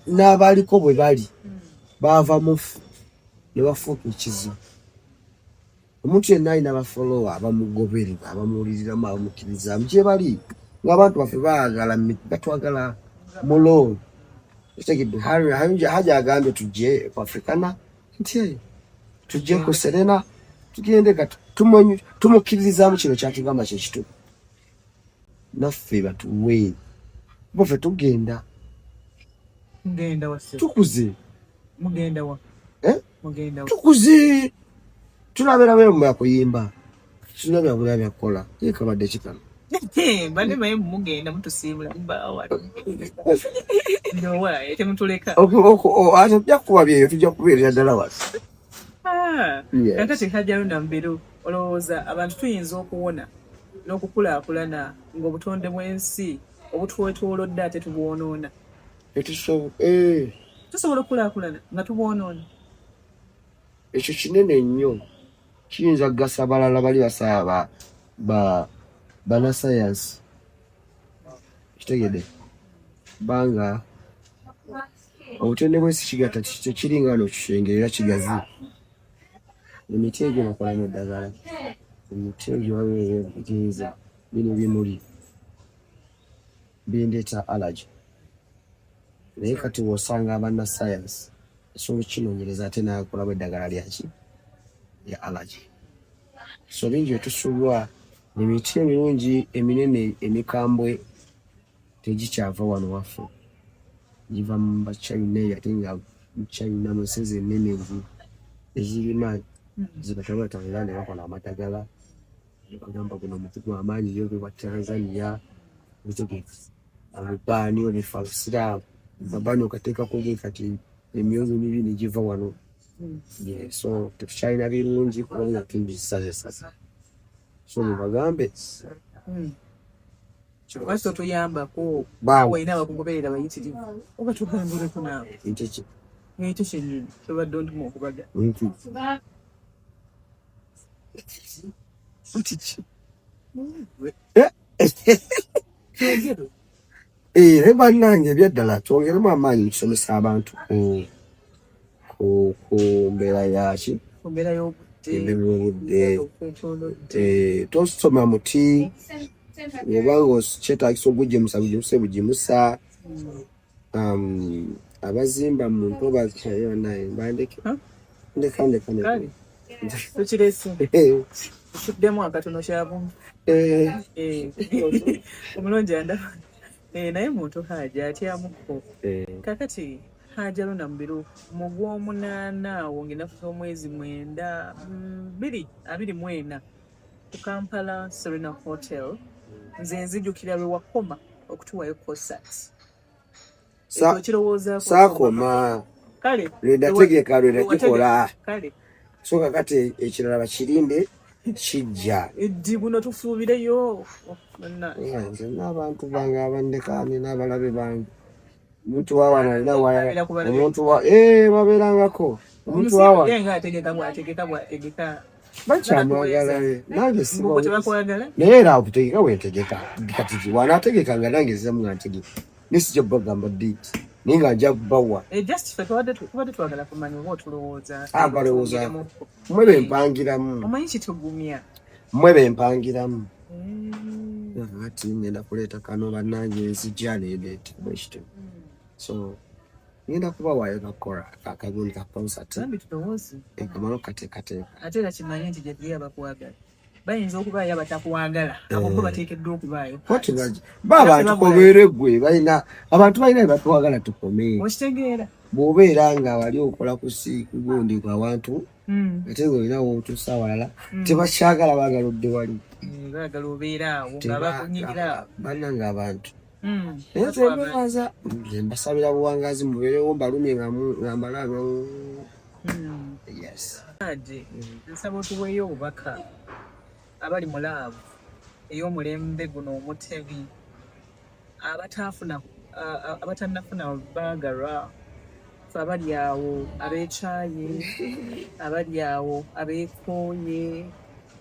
n'abaliko bwe bali baava mufu ne bafuuka ekizibu. Omuntu yenna alina ba follower abamugoberera, abamuwuliriramu, abamukkiririzaamu gye bali, ng'abantu baffe baagala batwagala mulo. Okitegedde? Haji agambye tujje ku Africana, nti tujje ku Serena, tugende kati tumukkiririzaamu kino kyatugamba kyekituufu, naffe batuwe kuba ffe tugenda. Mugenda wa ssebo? Tukuze. Mugenda wa? Eh? Mugenda wa? Tukuze, tulabeera mu yakuyimba, tulina byabula byakukola. Ye kabadde kikano. Mbadde maye mugenda mutusiibula mubaawa ndowa temutuleka. Ate tujja kukuba byeyo, tujja kubeerera ddala wano. Ah, Yes. Kakati Hajji Haruna Mubiru, olowooza abantu tuyinza okuwona n'okukulaakulana ng'obutonde bw'ensi obutwetoolodde ate tubwonoona? Tusobola okukulaakulana nga tubwonoona? Ekyo kinene nnyo, kiyinza kugasa balala bali basaba ba bannasayansi. Kitegedde? Kubanga obutonde bw'ensi kigatta tekiringa wano kisenge, era kigazi. Emiti egyo bakolamu eddagala, emiti egyo babeera bino ebimuli bindeeta allergy, naye kati w'osanga abannasayansi asobola okukinoonyereza ate n'akolamu eddagala lyaki. ya allergy. So bingi byetusulwa, emiti emirungi eminene emikambwe tegikyava wano waffe, giva mu bachina eyo, ate nga China mu nsi ennene ezirima zibatabulatabula ne bakola amadagala, bagamba guno omuti gw'amaanyi yo gwa Tanzania, obubaani obufa busiraamu, obubaani okateekako bwe kati emyoyo mibi ne giva wano. So tetukyalina birungi kubanga tubisazesaza, so mubagambe. Lwaki totuyambako? Olina abakugoberera bayitirivu, oba tugambireko naawe. Nti Ekyo kyennyini kyobadde ontuma okubaga. Nti nti ki? Kyogere. Era bannange, ebyaddala twongeremu amaanyi mukusomesa abantu ku mbeera yaki? Ku mbeera y'obudde. Embeera y'obudde. Okwetoolodde. Tosoma muti obanga kyetaagisa ogugimusa, bugimusa bugimusa. Abazimba mu ntobazi naye bandeke. Huh? Ndeka, ndeka, ndeka. Kale tukirese, tuddemu akatono kyabumu. Omulungi andaba. Naye muntu Haja atyamukko. Kakati Haja Luna Mubiru, mu gw'omunaana awo ng'ennaku z'omwezi 9 2024 ku Kampala Serena Hotel, nze nzijukira lwe wakoma okutuwayo concert. Ekyo okirowoozaako? Saakoma. Kale. Lwe nategeka, lwe nagikola. Kale. So kakati ekirala bakirinde, kijja. Eddi buno tusuubireyo. Oh, bannange. Nze n'abantu bange abandeka, nina abalabe bange. Omuntu wa wano alina waya. Babeera ku balabe. Omuntu wa babeerangako omuntu wa wano. Omusi nga ategeka bw'ategeka bw'ategeka. Bakyamwagala nange. Mbugo tebakwagala. Naye era okutegeka wentegeka, kati wanaategeka nga nange nziramu nga ntegeka, naye sijja kubagamba date, naye nga nja kubawa. Just ffe tubadde twagala kumanya oba otulowooza. Ah, balowoozaako. Mmwe bempangiramu. Omanyi kitugumya. Mmwe bempangiramu ati ngenda kuleeta kano, bannange, nzija nendeeta bwekityo. So ngenda kubawaayo kakola akagundi ka concert. Bambi tulowooze. Kamala okukateekateeka. Ate era kimanye nti gye tuli abakwagala bayinza okubaayo, abatakwagala abo bo bateekeddwa okubaayo. Kati ba abantu kobeere gwe balina, abantu balina bye batwagala tukome. Okitegeera? Bw'obeera nga wali okola ku si ku gundi awantu, ate ng'olina wootuusa awalala, tebakyagala, baagala odde wali. Baagala obeera awo nga bakunyigira awo. Bannange abantu, naye twebebaza, nze mbasabira buwangazi, mubeerewo mbalumye nga mbalaba. Yes. Haji, nsaba otuweeyo obubaka abali mu love ey'omulembe guno omutebi, abataafuna abatannafuna baagalwa, fe abali awo abeekyaye, abali awo abeekooye,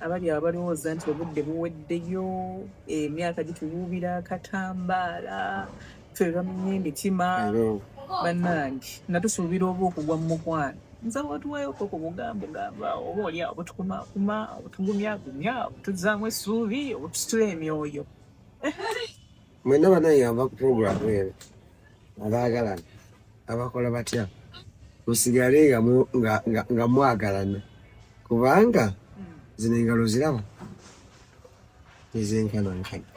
abali awo abalowooza nti obudde buweddeyo, emyaka gituwuubira akatambaala, ffe bamenya emitima. Bannange, nga tusuubira oba okugwa mu mukwano, nsaba otuweeyoko ku bugambo gamba oba oli awo obutukumakuma, obutugumyagumya, obutuzzaamu essuubi, obutusitula emyoyo. Mwenna bannange ava ku puroguramu eno, abaagalana, abakola batya, musigale nga mwagalana, kubanga zino engalo ziraba tezenkanankana.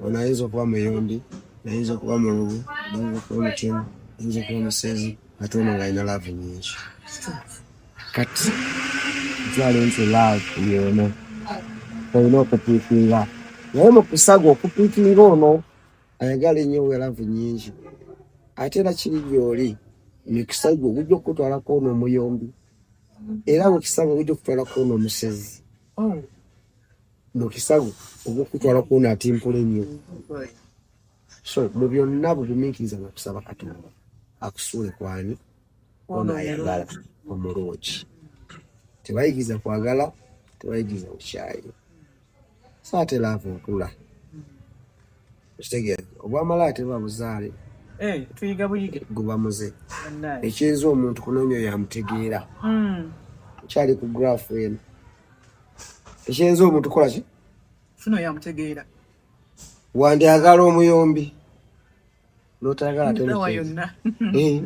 Ono ayinza okuba muyombi, ayinza okuba mulugu, ayinza okuba mutemu, ayinza okuba musezi, ate ono ng'alina love nyingi. Kati twale nti love yona olina okupiikinga, naye mukusaga okupiikinga ono ayagala ennyo we love nyingi, ate era kiri gy'oli mikisa gwe gujja okukutwalako ono omuyombi, era mukisa gwe gujja okutwalako ono omusezi. Mukisa gwe ogwokutwalako ono atimpula ennyo. So mu byonna bugumiikiriza nakusaba Katonda akusuule kwani ono ayagala omulungi. Tebayigiriza kwagala, tebayigiriza bukyayi, so ate love nkula, okitegeera? Obwamala ate buba buzaale. Tuyiga buyige. Guba muze. Ekiyinza omuntu kunoonya oyo amutegeera. Kyali ku graph eno, ekiyinza omuntu kukola ki? Funa oyo amutegeera. Wandyagala omuyombi. Notayagala ate Essaawa musezi. yonna.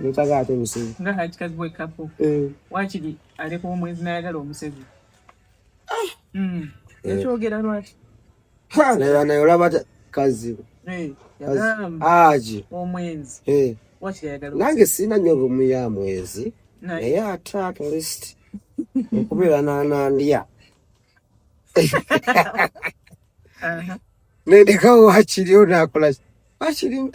Notayagala ate musezi. Nga Hajji Kazibwe Kapo. Waakiri aleka omwezi n'ayagala omusezi. Yakyogera lwaki? Ha, naye olaba kazibu. Yagamba Aji. omwenzi. Waakiri ayagala Nange sirina nnyo rumu ya mwezi. Naye. Naye ate at least okubeera n'anandya. Nendekawo wakiri ono akola wakiri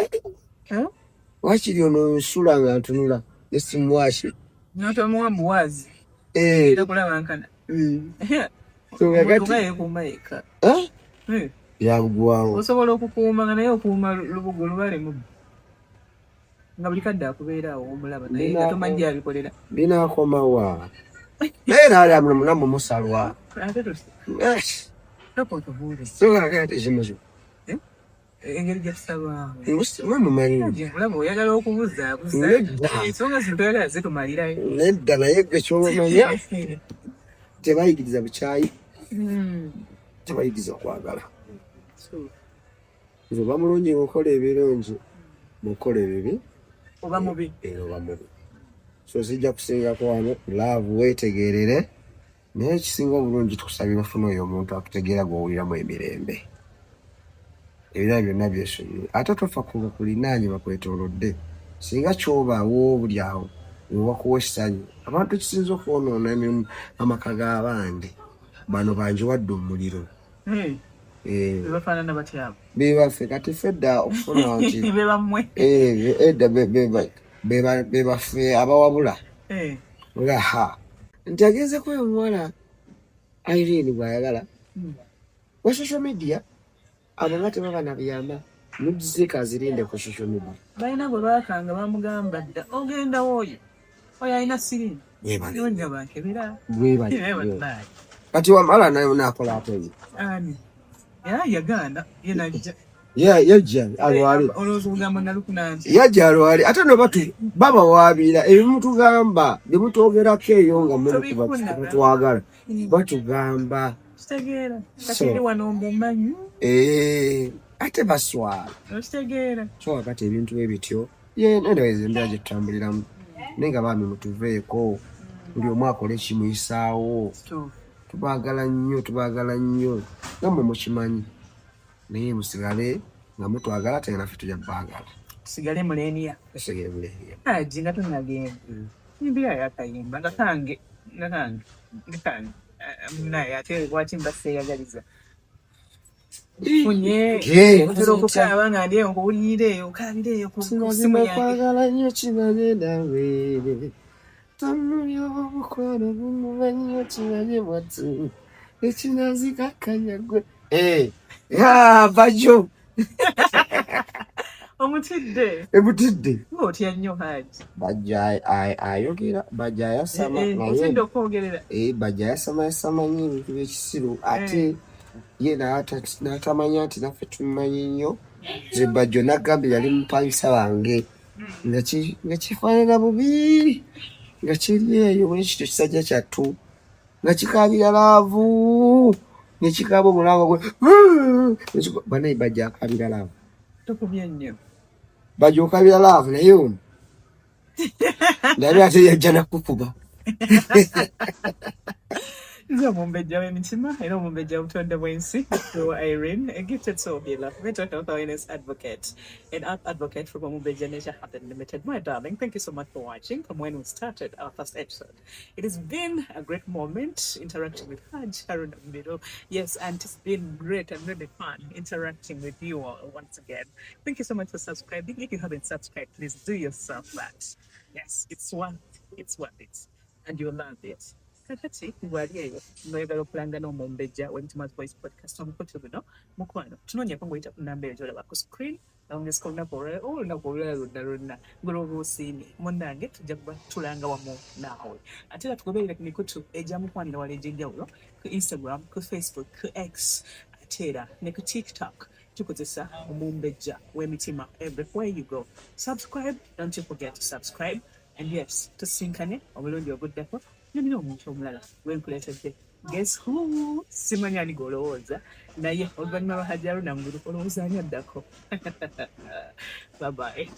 wakiri ono nsula nga ntunula esimuwaki. N'otomuwa muwaazi. Era kulaba nkana. So Omuntu kakati nga yeekuuma yekka. Eh? Byaggwawo. Osobola okukuuma nga naye okuuma lubugo lubale mubbi. Nga buli kadde akubeera awo omulaba naye nga tomanyi gy'abikolera. Binaakoma wa? Naye era ali nammwe musalwa. Ate toka otubuule. So kakati kino kyo. Engeri gye tusalwamu. Mwe mumanyi. Olaba oyagala okubuzaabuza. Nedda. Ensonga zino toyagala zitumalirayo. Nedda naye gwe ky'omanya tebayigiriza bukyayi, tebayigiriza kwagala. Nze oba mulungi ng'okola ebirungi, bw'okola ebibi Oba mubi. Era oba mubi. So sijja kusingako wano, love weetegeerere, naye ekisinga obulungi tukusabira ofune oyo omuntu akutegeera gw'owuliramu emirembe. Ebirala byonna byesonyiwe. Ate tofa ku bakulinaanye bakwetoolodde. Singa ky'obaawo buli awo wewakuwa essanyu. Abantu ekisinza okwonoona emirimu amaka g'abandi bano banjiwadde omuliro. Bebafaanana batya abo? Bebaffe kati ffe edda okufuna nti Bebammwe. Edda bebaffe abawabula. Nga ha nti agenzeko oyo omuwala Irene bw'ayagala wa social media, abo nga tebaba na byama, nudziseeka azirinde ku social media. Balina gwe baakanga bamugamba dda ogendawo oyo oyo alina siriimu. Webale. Yonna bankebera. Webale. Webale. Kati wamala naye naakola ate ye. Ani? Ya yagaana ye najja. Yajja alwale. Olowooza olugambo nalufuna nti. Yajja alwale ate no batu babawaabira ebimutugamba bye mutwogerako eyo nga Tobifuna. mutwagala batugamba. Kitegeera. Kati eri wano mbumanyi. Ate baswala. Okitegeera. So kati ebintu bwe bityo ye anyways embeera gye tutambuliramu naye nga baami mutuveeko buli omu akole ekimuyisaawo. Tubaagala nnyo, tubaagala nnyo nga mmwe mukimanyi, naye musigale nga mutwagala ate nga naffe tujja kubaagala. Tusigale muleeniya. Tusigale muleeniya. Haji nga tonagenda. Embeera yakayimba nga kange nga kange nga kange naye ate lwaki mba seeyagaliza? Funye otera okukaaba nga ndi eyo nkuwulirira eyo okaabira eyo ku ssimu yange. Kwagala nnyo kimanye nawe tamulya omukwano gumuma nnyo kimanye mwattu ekinazikakkanya gwe. Bajo. Omutidde. Emutidde. Ng'otya nnyo Haji. Bajjo ayogera, Bajjo ayasama naye. Otidde okwogerera. Bajjo ayasama yasama nnyo ebintu by'ekisiru ate ye n'atamanya nti naffe tumumanyi nnyo. Nze Bajjo nagambye yali mupangisa wange nga kifaanana bubi nga kiri eyo bwe kityo kisajja kyattu nga kikaabira love ne kikaaba omulango gwe banaye Bajjo akaabira love. Tokubye nnyo. Bajjo okaabira love naye ono ndabye ate yajja nakukuba. Nze omumbejja w'emitima era omumbejja w'obutonde bw'ensi wa Irene, a gifted soul healer, mental health awareness advocate and art advocate from Omumbejja Nature Haven Limited. My darling, thank you so much for watching from when we started our first episode. It has been a great moment interacting with Haj Haruna Mubiru. Yes, and it's been great and really fun interacting with you all once again. Thank you so much for subscribing. If you haven't subscribed, please do yourself that. Yes, it's worth it. And you'll love it. Kakati bw'ali eyo ng'oyagala okulanga n'omumbejja w'Emitima's Voice Podcast omukutu guno, mukwano tunoonyeko ng'oyita ku namba eyo gy'olaba ku screen awungeseko olunaku olwalala oba olunaku olulala lwonna lwonna ng'olwoba osiimye munnange tujja kuba tulanga wamu naawe. Ate era tugoberere ku mikutu egya mukwanira wala egy'enjawulo, ku Instagram, ku Facebook, ku X, ate era ne ku TikTok tukozesa Omumbejja w'Emitima. Everywhere you go, subscribe. Don't you forget to subscribe. And yes, tusinkane omulundi oguddako nolina omuntu omulala gwenkuleetedde. Guess who? Simanyi ani gw'olowooza, naye oluvannyuma lwa Hajji Haruna Mubiru olowooza ani addako? Bye bye.